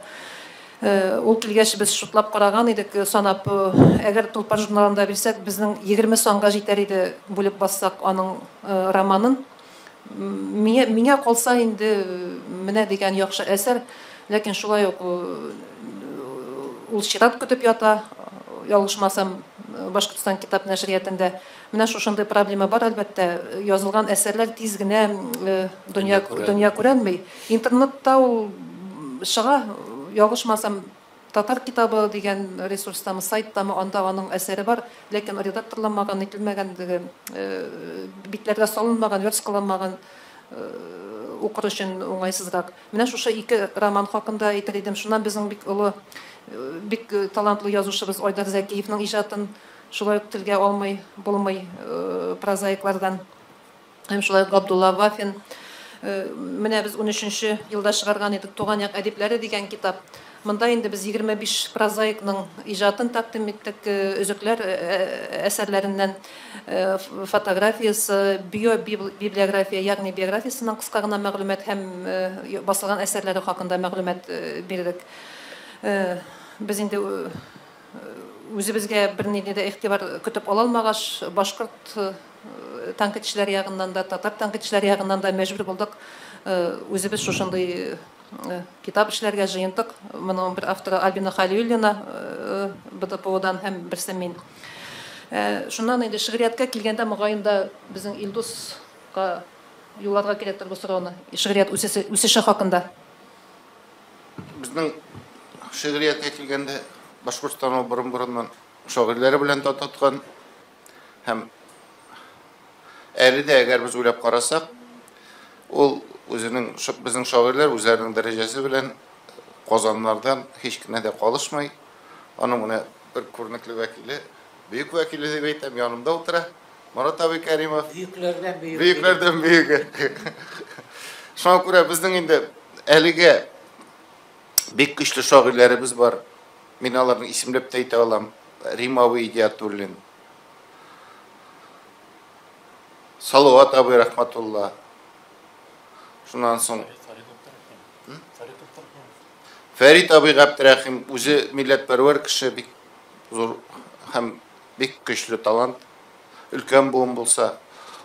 ул килгәч без шутлап караган идек, санап, әгәр Тулпар журналында бирсәк, безнең 20 санга җитәр иде, бүлеп бассак аның романын. Миңа калса инде менә дигән яхшы әсәр, ләкин шулай ук ул чират көтеп ята, ялгышмасам, Башкортстан китап нәшриятында. Менә шушындый проблема бар, әлбәттә, язылган әсәрләр тиз генә дөнья күрәлми. Интернетта ул чыга, ялгышмасам, Татар китабы дигән ресурстамы, сайттамы, анда аның әсәре бар, ләкин редакторланмаган, нителмәгән, битләргә салынмаган, версткаланмаган, укыр өчен уңайсызрак. Менә шушы ике роман хакында әйтер идем. Шуннан безнең бик олы, бик талантлы язучыбыз Айдар Зәкиевның иҗатын шулай ук телгә алмый булмый прозаиклардан. Һәм шулай ук Габдулла Вафин. Менә без 13 елда чыгарган идек Туган як әдипләре дигән китап. Монда инде без 25 прозаикның иҗатын тәкъдим иттек, өзекләр әсәрләреннән фотографиясе, биобиблиография, ягъни биографиясеннән кыска гына мәгълүмат һәм басылган әсәрләре хакында мәгълүмат бирдек. Без инде үзебезгә бернинди дә игътибар көтеп ала алмагач, башкорт тәнкыйтьчеләр ягыннан да, татар тәнкыйтьчеләр ягыннан да мәҗбүр булдык үзебез шушындый китап эшләргә, җыентык. Моның бер авторы Альбина Халиуллина БДПУдан һәм берсе мин. Шуннан инде шигърияткә килгәндә, мөгаен да безнең Илдуска юлларга кирәктер бу сорауны. Шигърият үсеше хакында. Безнең шигърияткә килгәндә, Башкортстан ул борын-борыннан шагыйрьләре белән дан тоткан һәм әле дә, әгәр без уйлап карасак, ул үзенең безнең шагыйрьләр үзләренең дәрәҗәсе белән Казаннардан һич кенә дә калышмый. Аның менә бер күренекле вәкиле, бөек вәкиле дип әйтәм, янымда утыра. Марат абый Кәримов. Бөекләрдән бөек. Бөекләрдән бөеге. Шуңа күрә безнең инде әлегә бик көчле шагыйрьләребез бар. Мин аларны исемләп тә әйтә алам. Рим абый Идиатуллин, Салават абый Рахматулла. Шуннан соң Фәрит абый Габдрәхим үзе милләтпәрвәр кеше, бик зур һәм бик көчле талант. Өлкән буын булса,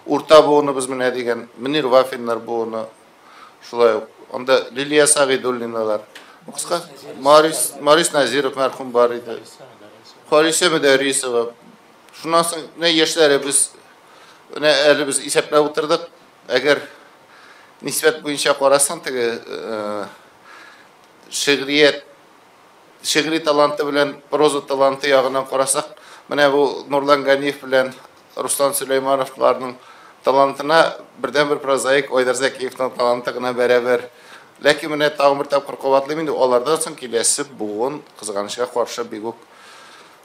урта буыныбыз менә дигән Мөнир Вафиннар буыны, шулай ук анда Лилия Сагыйдуллиналар. Кыска Марис, Марис Назиров мәрхүм бар иде. Халисә Мөдәррисова. Шуннан соң менә яшьләребез, менә әле без исәпләп утырдык. Әгәр нисбәт буенча карасаң, теге шигърият, шигъри таланты белән проза таланты ягыннан карасак, менә бу Нурлан Ганиев белән Руслан Сөләймановларның талантына бердәнбер прозаик Айдар Зәкиевның таланты гына бәрабәр. Ләкин менә тагын бер тапкыр кабатлыйм инде, алардан соң киләсе буын, кызганычка каршы, бик үк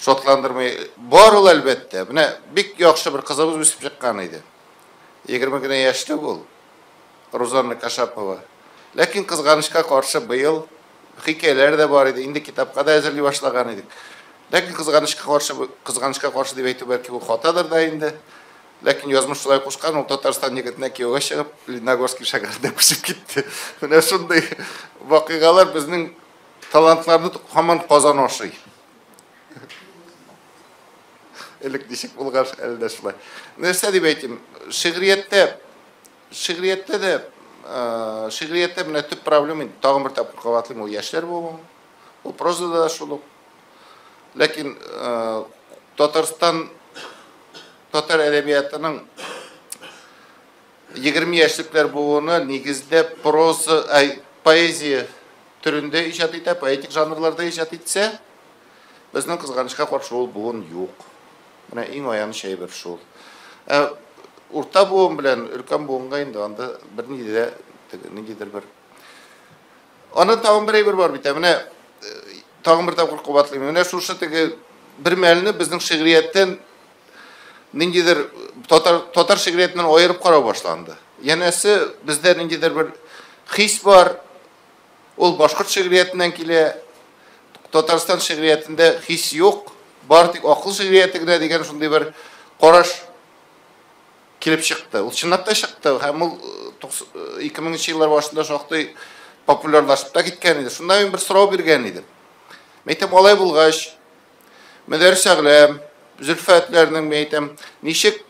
шатландырмый. Бар ул, әлбәттә. Менә бик яхшы бер кызыбыз үсеп чыккан иде. 20 генә яшьлек ул, Рузанна Кашапова. Ләкин кызганычка каршы быел хикәяләр дә бар иде, инде китапка да әзерли башлаган идек. Ләкин кызганычка каршы, кызганычка каршы дип әйтү бәлки бу хатадыр да инде. Ләкин язмыш шулай кушкан, ул Татарстан егетенә кияүгә чыгып, Лениногорский шәһәренә күчеп китте. Менә шундый вакыйгалар безнең талантларны һаман Казан ашый. Элек ничек булган, әле дә шулай. Нәрсә дип әйтим, шигърияттә, шигърияттә дә, шигърияттә менә төп проблема, инде тагын бер тапкыр кабатлыйм, ул яшьләр булуы. Ул прозада да шул ук. Ләкин Татарстан татар әдәбиятының 20 яшьлекләр буыны нигездә проза, ай, поэзия төрендә иҗат итә, поэтик жанрларда иҗат итсә, безнең кызганычка каршы ул буын юк. Менә иң аяныч әйбер шул. Ә урта буын белән өлкән буынга инде анда бернинди дә теге ниндидер бер. Аны тагын бер әйбер бар бит. Менә тагын бер тапкыр кабатлыйм. Менә шушы теге бер мәлне безнең шигърияттән ниндидер татар шигъриятеннән аерып карау башланды. Янәсе бездә ниндидер бер хис бар. Ул башкорт шигъриятеннән килә. Татарстан шигъриятендә хис юк, бар тик акыл шигърияте генә дигән шундый бер караш килеп чыкты. Ул чынлап та чыкты һәм ул 2000 еллар башында шактый популярлашып та киткән иде. Шунда мин бер сорау биргән идем. Мин әйтәм, алай булгач, Мөдәррис Әгъләм, Зөлфәтләрнең, мин әйтәм, ничек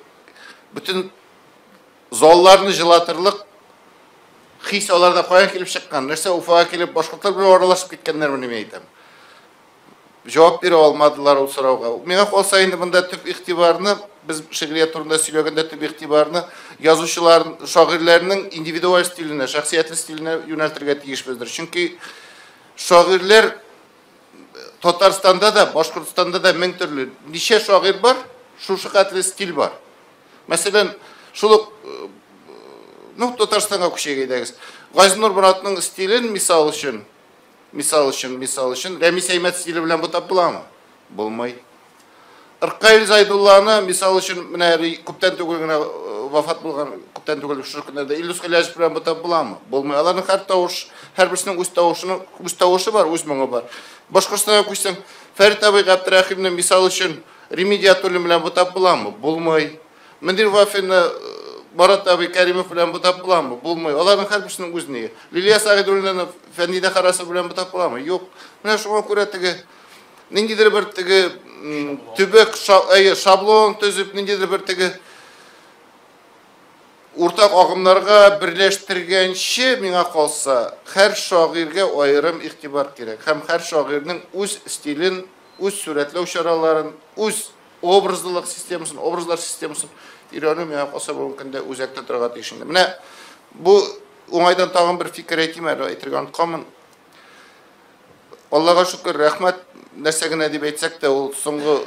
бөтен залларны җылатырлык хис аларда каян килеп чыккан? Нәрсә Уфага килеп башкортлар белән аралашып киткәннәрмени, мин әйтәм. Җавап бирә алмадылар ул сорауга. Миңа калса инде монда төп игътибарны, без шигърият турында сөйләгәндә төп игътибарны язучылар, шагыйрьләрнең индивидуаль стиленә, шәхсиятле стиленә юнәлтергә тиешбездер. Чөнки шагыйрьләр Татарстанда да, Башкортстанда да мең төрле. Ничә шагыйрь бар, шушы хәтле стиль бар. Мәсәлән, шул ук ну, Татарстанга күчәйек әйдәгез. Газинур Моратның стилен, мисал өчен, мисал өчен, мисал өчен, Рәмис Әймәт стиле белән бутап буламы? Булмый. Ркаил Зайдулланы, мисал өчен, менә әле күптән түгел генә вафат булган, күптән түгел шушы көннәрдә Илдус Гыйләҗев белән бутап буламы? Булмый. Аларның һәр тавыш, һәрберсенең үз тавышының, үз тавышы бар, үз моңы бар. Башкортстанга күчсәң, Фәрит абый Габдрәхимне, мисал өчен, Рим Идиятуллин белән бутап буламы? Булмый. Мөнир Вафинны Марат абый Кәримов белән бутап буламы? Булмый. Аларның һәрберсенең үз ние. Лилия Сәгыйдуллинаны Фәнидә Харасова белән бутап буламы? Юк. Менә шуңа күрә теге ниндидер бер теге төбәк әйе, шаблон төзеп, ниндидер бер теге уртак агымнарга берләштергәнче, миңа калса, һәр шагыйрьгә аерым игътибар кирәк. Һәм һәр шагыйрьнең үз стилен, үз сурәтләү чараларын, үз образлылык системасын, образлар системасын өйрәнү миңа калса бүгенге көндә үзәктә торырга тиеш инде. Менә бу уңайдан тагын бер фикер әйтим әле, әйтергә онытканмын. Аллага шөкер, рәхмәт, нәрсә генә дип әйтсәк тә, ул соңгы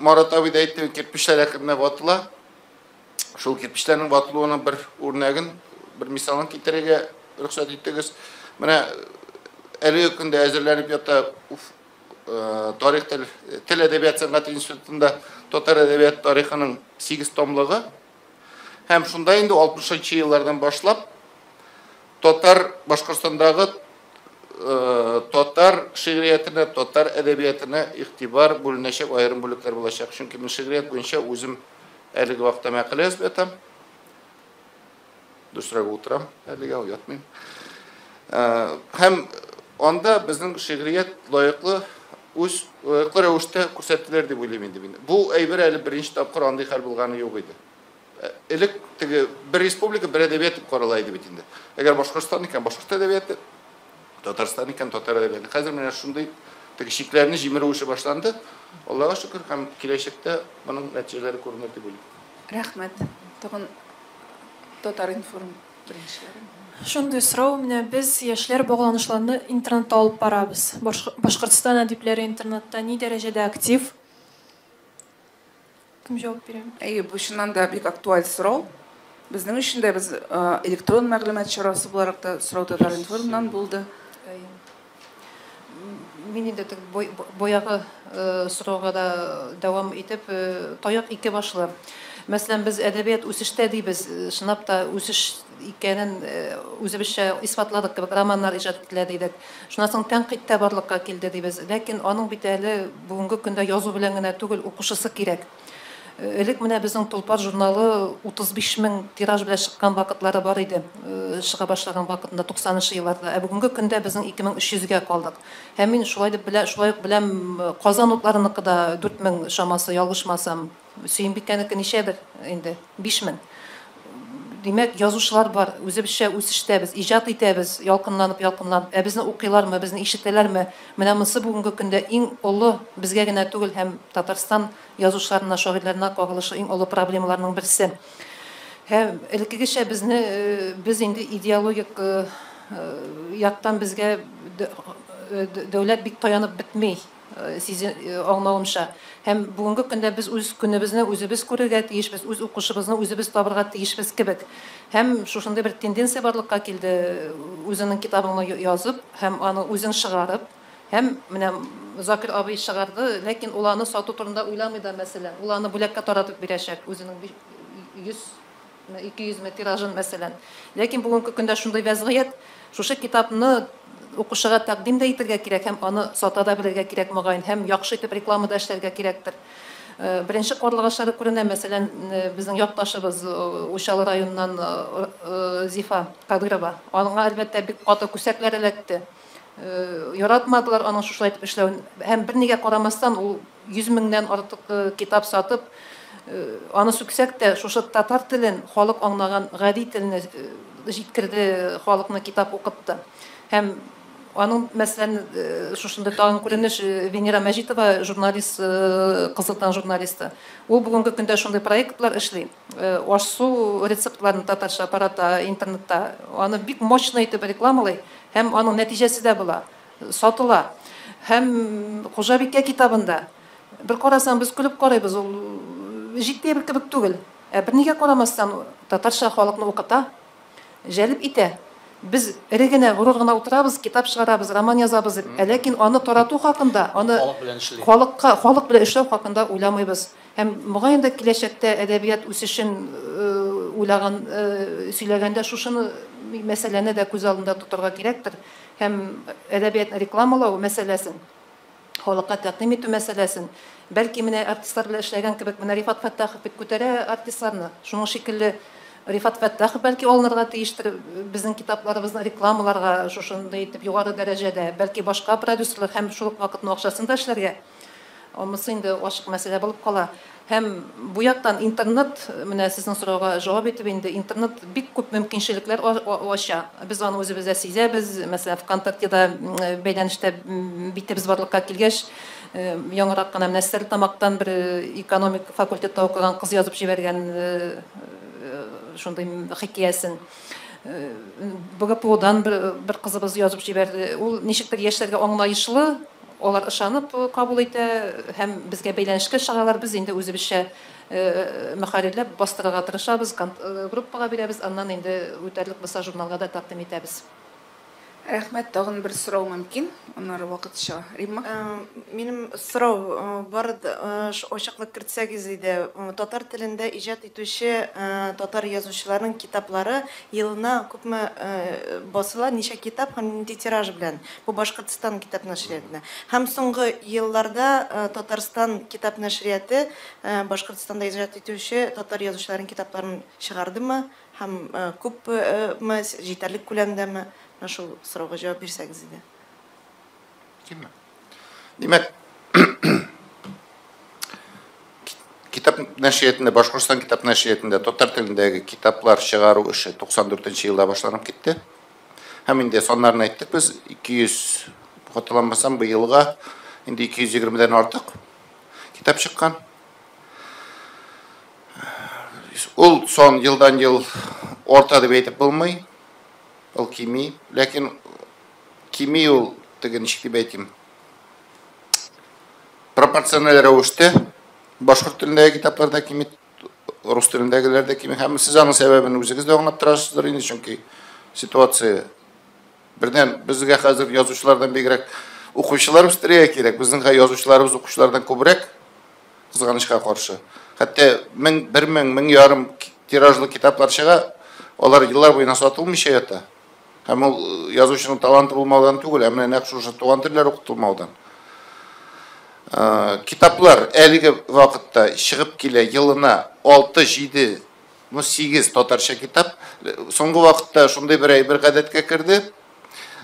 Марат абый да әйтте, кирпечләр әкренләп ватыла. Шул кирпечләрнең ватылуының бер үрнәген, бер мисалын китерергә рөхсәт итегез. Менә әлеге көндә әзерләнеп ята тарих тел, тел әдәбият сәнгате институтында татар әдәбият тарихының 8 томлыгы. Һәм шунда инде 60 еллардан башлап татар Башкортстандагы татар шигъриятенә, татар әдәбиятына игътибар бүленәчәк аерым бүлекләр булачак. Чөнки мин шигърият буенча үзем әлеге вакытта мәкалә язып ятам. Дөресрәге утырам, әлегә ятмыйм. Һәм анда безнең шигърият лаеклы үз лаеклы рәвештә күрсәтелер дип уйлыйм инде мин. Бу әйбер әле беренче тапкыр андый хәл булганы юк иде. Элек теге бер республика, бер әдәбият дип карала иде бит инде. Әгәр Башкортстан икән, башкорт әдәбияты, Татарстан икән, татар әдәбияты. Хәзер менә шундый теге чикләрне җимерү эше башланды. Аллага шөкер, һәм киләчәктә моның нәтиҗәләре күренер дип уйлыйм. Рәхмәт. Тагын Татар-информ беренчеләре. Шундый сорау, менә без яшьләр багланышларны интернетта алып барабыз. Башкортстан әдипләре интернетта ни дәрәҗәдә актив? Кем җавап бирә? Әйе, бу чыннан да бик актуаль сорау. Безнең өчен дә без электрон мәгълүмат чарасы буларак та сорау Татар-информнан булды. Мин инде баягы сорауга да дәвам итеп, таяк ике башлы. Мәсәлән, без әдәбият үсештә дибез, чынлап та үсеш икәнен үзебезчә исбатладык кебек, романнар иҗат ителә дидек. Шуннан соң тәнкыйть тә барлыкка килде дибез. Ләкин аның бит әле бүгенге көндә язу белән генә түгел, укучысы кирәк. Элек менә безнең Тулпар журналы 35 мең тираж белән чыккан вакытлары бар иде, чыга башлаган вакытында, 90 нчы елларда. Ә бүгенге көндә безнең 2300 гә калдык. Һәм мин шулай дип белә, шулай ук беләм, Казан утларыныкы да 4000 чамасы, ялгышмасам. Сөембикәнеке ничәдер инде? 5000. Димәк, язучылар бар, үзебезчә үсештәбез, иҗат итәбез, ялкынланып, ялкынланып. Ә безне укыйлармы, безне ишетәләрме? Менә монысы бүгенге көндә иң олы, безгә генә түгел, һәм Татарстан язучыларына, шагыйрьләренә кагылышлы иң олы проблемаларның берсе. Һәм элеккегечә безне, без инде идеологик яктан безгә дәүләт бик таянып бетми. Сизе, аңлавымча. Һәм бүгенге көндә без үз көнебезне үзебез күрергә тиешбез, үз укучыбызны үзебез табырга тиешбез кебек. Һәм шушындый бер тенденция барлыкка килде, үзеңнең китабыңны язып һәм аны үзең чыгарып, һәм менә Закир абый чыгарды, ләкин ул аны сату турында уйламый да, мәсәлән. Ул аны бүләккә таратып бирәчәк, үзенең 100 200 ме тиражын, мәсәлән. Ләкин бүгенге көндә шундый вәзгыять, шушы китапны укучыга тәкъдим дә итергә кирәк һәм аны сата да белергә кирәк, мөгаен, һәм яхшы итеп реклама да эшләргә кирәктер. Беренче карлыгачлары күренә, мәсәлән, безнең якташыбыз Учалы районыннан Зифа Кадырова. Аңа, әлбәттә, бик каты күсәкләр эләкте. Яратмадылар аның шушылай итеп эшләвен. Һәм бернигә карамастан, ул 100 меңнән артык китап сатып, аны сүксәк тә, шушы татар телен, халык аңлаган гади телне җиткерде, халыкны китап укытты. Һәм аның, мәсәлән, шушындый тагын күренеш, Венера Мәҗитова, журналист, Кызыл таң журналисты. Ул бүгенге көндә шундый проектлар эшли. Аш-су рецептларын татарча тарата интернетта. Аны бик мощно итеп рекламалый һәм аның нәтиҗәсе дә була. Сатыла. Һәм Хуҗабикә китабында бер карасаң, без көлеп карыйбыз, ул җитди әйбер кебек түгел. Ә бернигә карамастан, татарча халыкны укыта, җәлеп итә. Без эре генә, горур гына утырабыз, китап чыгарабыз, роман язабыз дип. Ә ләкин аны тарату хакында, аны Халык белән эшли. халыкка, халык белән эшләү хакында уйламыйбыз. Һәм мөгаен да киләчәктә әдәбият үсешен уйлаган, сөйләгәндә шушыны мәсьәләне дә күз алдында тотарга кирәктер. Һәм әдәбиятны рекламалау мәсьәләсен, халыкка тәкъдим итү мәсьәләсен, бәлки менә артистлар белән эшләгән кебек, менә Рифат Фәттахов бит күтәрә артистларны. Шуның шикелле Рифат Фәттахов бәлки алынырга тиештер безнең китапларыбызны рекламаларга шушындый итеп югары дәрәҗәдә, бәлки башка продюсерлар һәм шул ук вакытны акчасын да эшләргә. Монысы инде ачык мәсьәлә булып кала. Һәм бу яктан интернет, менә сезнең сорауга җавап итеп инде, интернет бик күп мөмкинчелекләр ача. Без аны үзебез дә сизәбез. Мәсәлән, ВКонтактеда бәйләнештә битебез барлыкка килгәч, яңарак кына менә Стәрлетамактан бер экономик факультетта укыган кыз язып җибәргән шундый хикәясен. БГПУдан бер кызыбыз язып җибәрде. Ул ничектер яшьләргә аңлаешлы, алар ышанып кабул итә һәм безгә бәйләнешкә чыгалар. Без инде үзебезчә мөхәррирләп бастырырга тырышабыз, группага бирәбез, аннан инде үтәрлек булса журналга да тәкъдим итәбез. Рәхмәт, тагын бер сорау мөмкин, аннары вакыт чыга. Римма? Минем сорау бар, ачыклык кертсәгез иде. Татар телендә иҗат итүче татар язучыларының китаплары елына күпме басыла, ничә китап һәм нинди тираж белән? Бу Башкортстан китап нәшриятына. Һәм соңгы елларда Татарстан китап нәшрияты Башкортстанда иҗат итүче татар язучыларының китапларын чыгардымы һәм күпме, җитәрлек күләмдәме? Менә шул сорауга җавап бирсәгез иде. Кимме? Димәк, китап нәшриятында, Башкортстан китап нәшриятында татар телендәге китаплар чыгару эше 94 елда башланып китте. Һәм инде саннарын әйттек без, 200, хаталанмасам, быелга инде 220-дән артык китап чыккан. Ул сан елдан-ел арта дип әйтеп булмый. Ул кими, ләкин кими ул теге ничек дип әйтим, пропорциональ рәвештә башкорт телендәге китаплар да кими, рус телендәгеләр дә кими. Һәм сез аның сәбәбен үзегез дә аңлап торасыздыр инде, чөнки ситуация бердән безгә хәзер язучылардан бигрәк укучылар үстерергә кирәк. Безнең хәзер язучыларыбыз укучылардан күбрәк, кызганычка каршы. Хәтта мең, бер мең, мең ярым тиражлы китаплар чыга, алар еллар буена сатылмыйча ята. Һәм ул язучының таланты булмаудан түгел, ә менә нәкъ шушы туган телләр укытылмаудан. Китаплар әлеге вакытта чыгып килә елына 6-7, ну 8 татарча китап. Соңгы вакытта шундый бер әйбер гадәткә керде.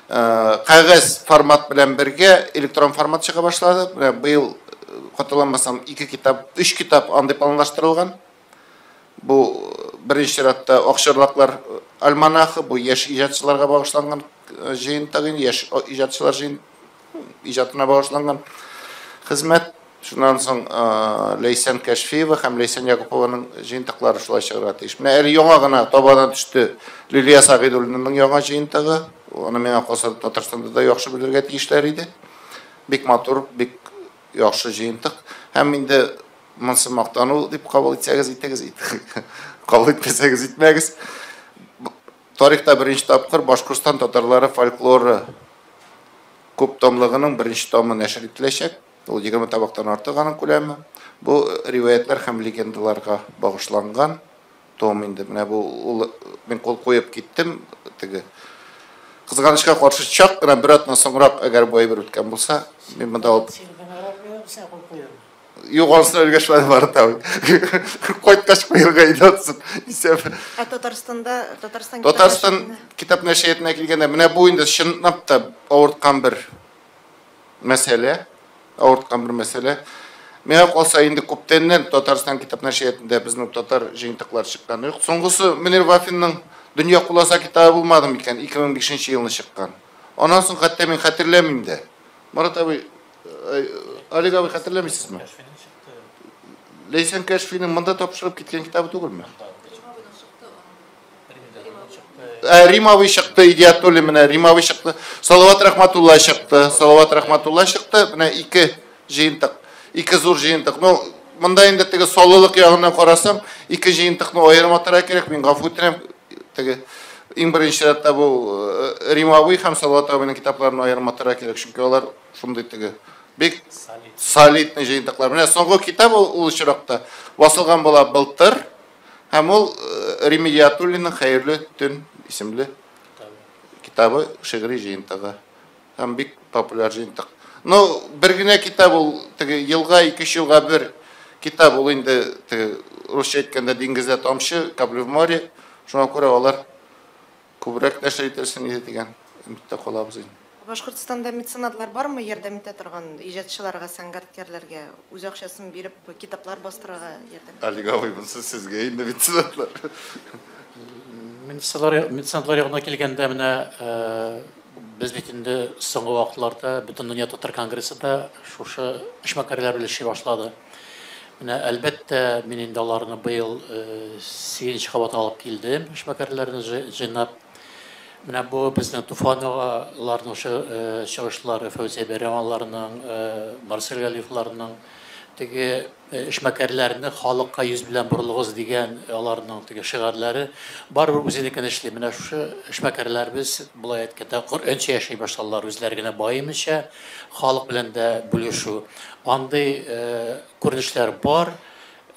Кәгазь формат белән бергә электрон формат чыга башлады. Менә быел, хаталанмасам, 2 китап, 3 китап андый планлаштырылган. Бу беренче чиратта Акчарлаклар альманахы, бу яшь иҗатчыларга багышланган җыентык инде, яшь иҗатчылар җыен иҗатына багышланган хезмәт. Шуннан соң Ләйсән Кәшфиева һәм Ләйсән Якупованың җыентыклары шулай чыгарга тиеш. Менә әле яңа гына табадан төште Лилия Сәгыйдуллинаның яңа җыентыгы. Аны миңа калса Татарстанда да яхшы белергә тиешләр иде. Бик матур, бик яхшы җыентык. Һәм инде монсы мактану дип кабул итсәгез, итегез, кабул итмәсәгез, итмәгез. Тарихта беренче тапкыр Башкортстан татарлары фольклоры күп томлыгының беренче томы нәшер ителәчәк. Ул 20 табактан артык аның күләме. Бу риваятлар һәм легендаларга багышланган том инде. Менә бу ул мин кул куеп киттем теге. Кызганычка каршы чак кына бер атна соңрак, әгәр бу әйбер үткән булса, мин монда алып. Юк, анысын өлгәшмәде Марат абый. Кайткач куерга иде анысын. Исәп. Ә Татарстанда, Татарстан Татарстан китап нәшриятына килгәндә, менә бу инде чынлап та авырткан бер мәсьәлә, авырткан бер мәсьәлә. Миңа калса, инде күптәннән Татарстан китап нәшриятында безнең татар җыентыклары чыкканы юк. Соңгысы Мөнир Вафинның Дөнья куласа китабы булмады микән? 2005 елны чыккан. Аннан соң хәтта мин хәтерләмим дә. Марат абый, Олег абый хәтерләмисезме? Ләйсән Кәшфинең монда тапшырып киткән китабы түгелме? Ә, Рим абый чыкты, Идиатуллин менә Рим абый чыкты. Салават Рахматулла чыкты. Салават Рахматулла чыкты. Менә ике җыентык. Ике зур җыентык. Ну, монда инде теге саллылык ягыннан карасаң, ике җыентыкны аерым атарга кирәк. Мин гафу үтенәм. Теге иң беренче чиратта бу Рим абый һәм Салават абыйның китапларын аерым атарга кирәк, чөнки алар шундый теге бик солидный җыентыклар. Менә соңгы китап ул, ул очракта басылган була былтыр. Һәм ул Рим Идиатуллинның Хәерле төн исемле китабы, шигъри җыентыгы. Һәм бик популяр җыентык. Ну, бер генә китап ул теге елга, ике-өч елга бер китап ул инде теге русча әйткәндә диңгездә тамчы, капля в море. Шуңа күрә алар күбрәк нәшер ителсен иде дигән өметтә калабыз инде. Башкортстанда меценатлар бармы ярдәм итә торган иҗатчыларга, сәнгатькәрләргә үз акчасын биреп китаплар бастырырга ярдәм? Олег абый, монысы сезгә инде меценатлар. Меценатлар, меценатлар ягына килгәндә, менә без бит инде соңгы вакытларда Бөтендөнья татар конгрессы да шушы эшмәкәрләр белән эшли башлады. Менә, әлбәттә, мин инде аларны быел сигезенче кабат алып килдем, эшмәкәрләрне җыйнап. Менә бу безнең Туфан агаларның чыгышлары, Фәүзия Бәйрәмоваларның, Марсель Галиевларның, теге эшмәкәрләрне халыкка йөз белән борылыгыз дигән аларның теге шигарьләре барыбер үзенекен эшли. Менә шушы эшмәкәрләребез, болай әйткәндә, Коръәнчә яши башладылар, үзләре генә баемыйча, халык белән дә бүлешү. Андый күренешләр бар.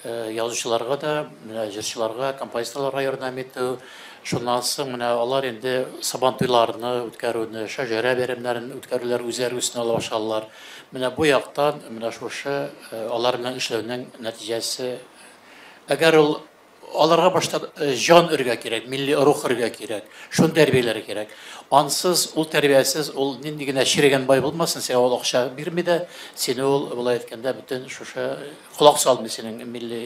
Язучыларга да, менә җырчыларга, композиторларга ярдәм итү. Шуннан соң менә алар инде Сабантуйларны үткәрүне, шәҗәрә бәйрәмнәрен үткәрүләр үзләре өстенә ала башладылар. Менә бу яктан менә шушы алар белән эшләүнең нәтиҗәсе. Әгәр ул Аларга башта җан өргә кирәк, милли рух өргә кирәк, шуны тәрбияләргә кирәк. Ансыз, ул тәрбиясез, ул нинди генә черегән бай булмасын, сиңа ул акча бирми дә, сине ул, болай әйткәндә, бөтен шушы колак салмый синең милли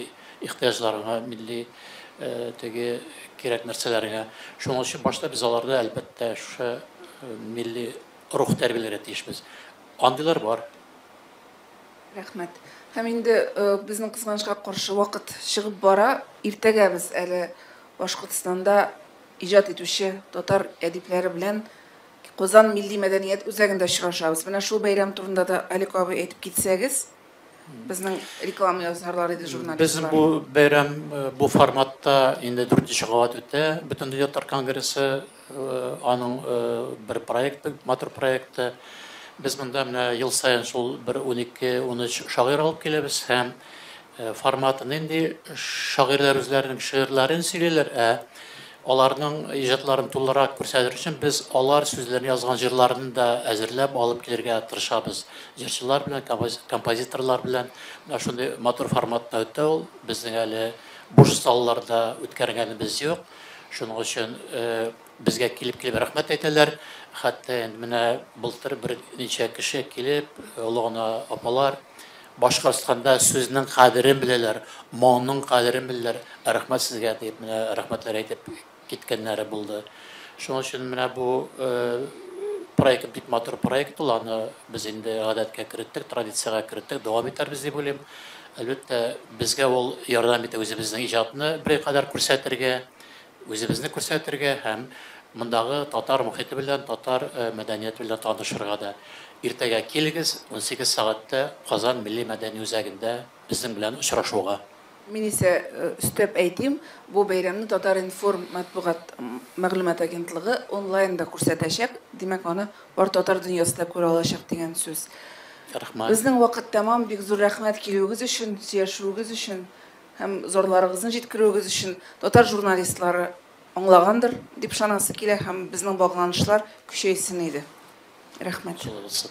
ихтыяҗларыңа, милли теге кирәк нәрсәләреңә. Шуның өчен башта без аларны, әлбәттә, шушы милли рух тәрбияләргә тиешбез. Андыйлар бар. Рәхмәт. Һәм инде безнең кызганычка каршы вакыт чыгып бара. Иртәгә без әле Башкортстанда иҗат итүче татар әдипләре белән Казан милли мәдәният үзәгендә очрашабыз. Менә шул бәйрәм турында да Алик абый әйтеп китсәгез, безнең реклама язарлар иде журналистлар. Безнең бу бәйрәм бу форматта инде дүртенче кабат үтә. Бөтендөнья татар конгрессы Аның бер проекты, матур проекты. Без монда менә ел саен шул бер 12-13 шагыйрь алып киләбез һәм форматы нинди шагыйрьләр үзләренең шигырьләрен сөйлиләр, ә аларның иҗатларын тулырак күрсәтер өчен без алар сүзләрен язган җырларны да әзерләп алып килергә тырышабыз. Җырчылар белән, композиторлар белән. Менә шундый матур форматта үтә ул. Безнең әле буш залларда үткәргәнебез юк. Шуның өчен безгә килеп-килеп рәхмәт әйтәләр. Хәтта инде менә былтыр берничә кеше килеп, олы гына апалар, Башкортстанда сүзнең кадерен беләләр, моңның кадерен беләләр, рәхмәт сезгә, дип, менә рәхмәтләр әйтеп киткәннәре булды. Шуның өчен менә бу проект бик матур проект ул, аны без инде гадәткә керттек, традициягә керттек, дәвам итәрбез дип уйлыйм. Әлбәттә, безгә ул ярдәм итә үзебезнең иҗатны беркадәр күрсәтергә, үзебезне күрсәтергә һәм мондагы татар мохите белән, татар мәдәнияте белән танышырга да. Иртәгә килегез, 18 сәгатьтә Казан милли мәдәни үзәгендә безнең белән очрашуга. Мин исә өстәп әйтим, бу бәйрәмне Татар-информ матбугат мәгълүмат агентлыгы онлайн да күрсәтәчәк, димәк, аны бар татар дөньясы да күрә алачак дигән сүз. Рәхмәт. Безнең вакыт тәмам, бик зур рәхмәт килүегез өчен, сөйләшүегез өчен һәм зарларыгызны җиткерүегез өчен. Татар журналистлары аңлагандыр дип ышанасы килә һәм безнең багланышлар көчәйсен иде. Рәхмәт. Шулай булсын.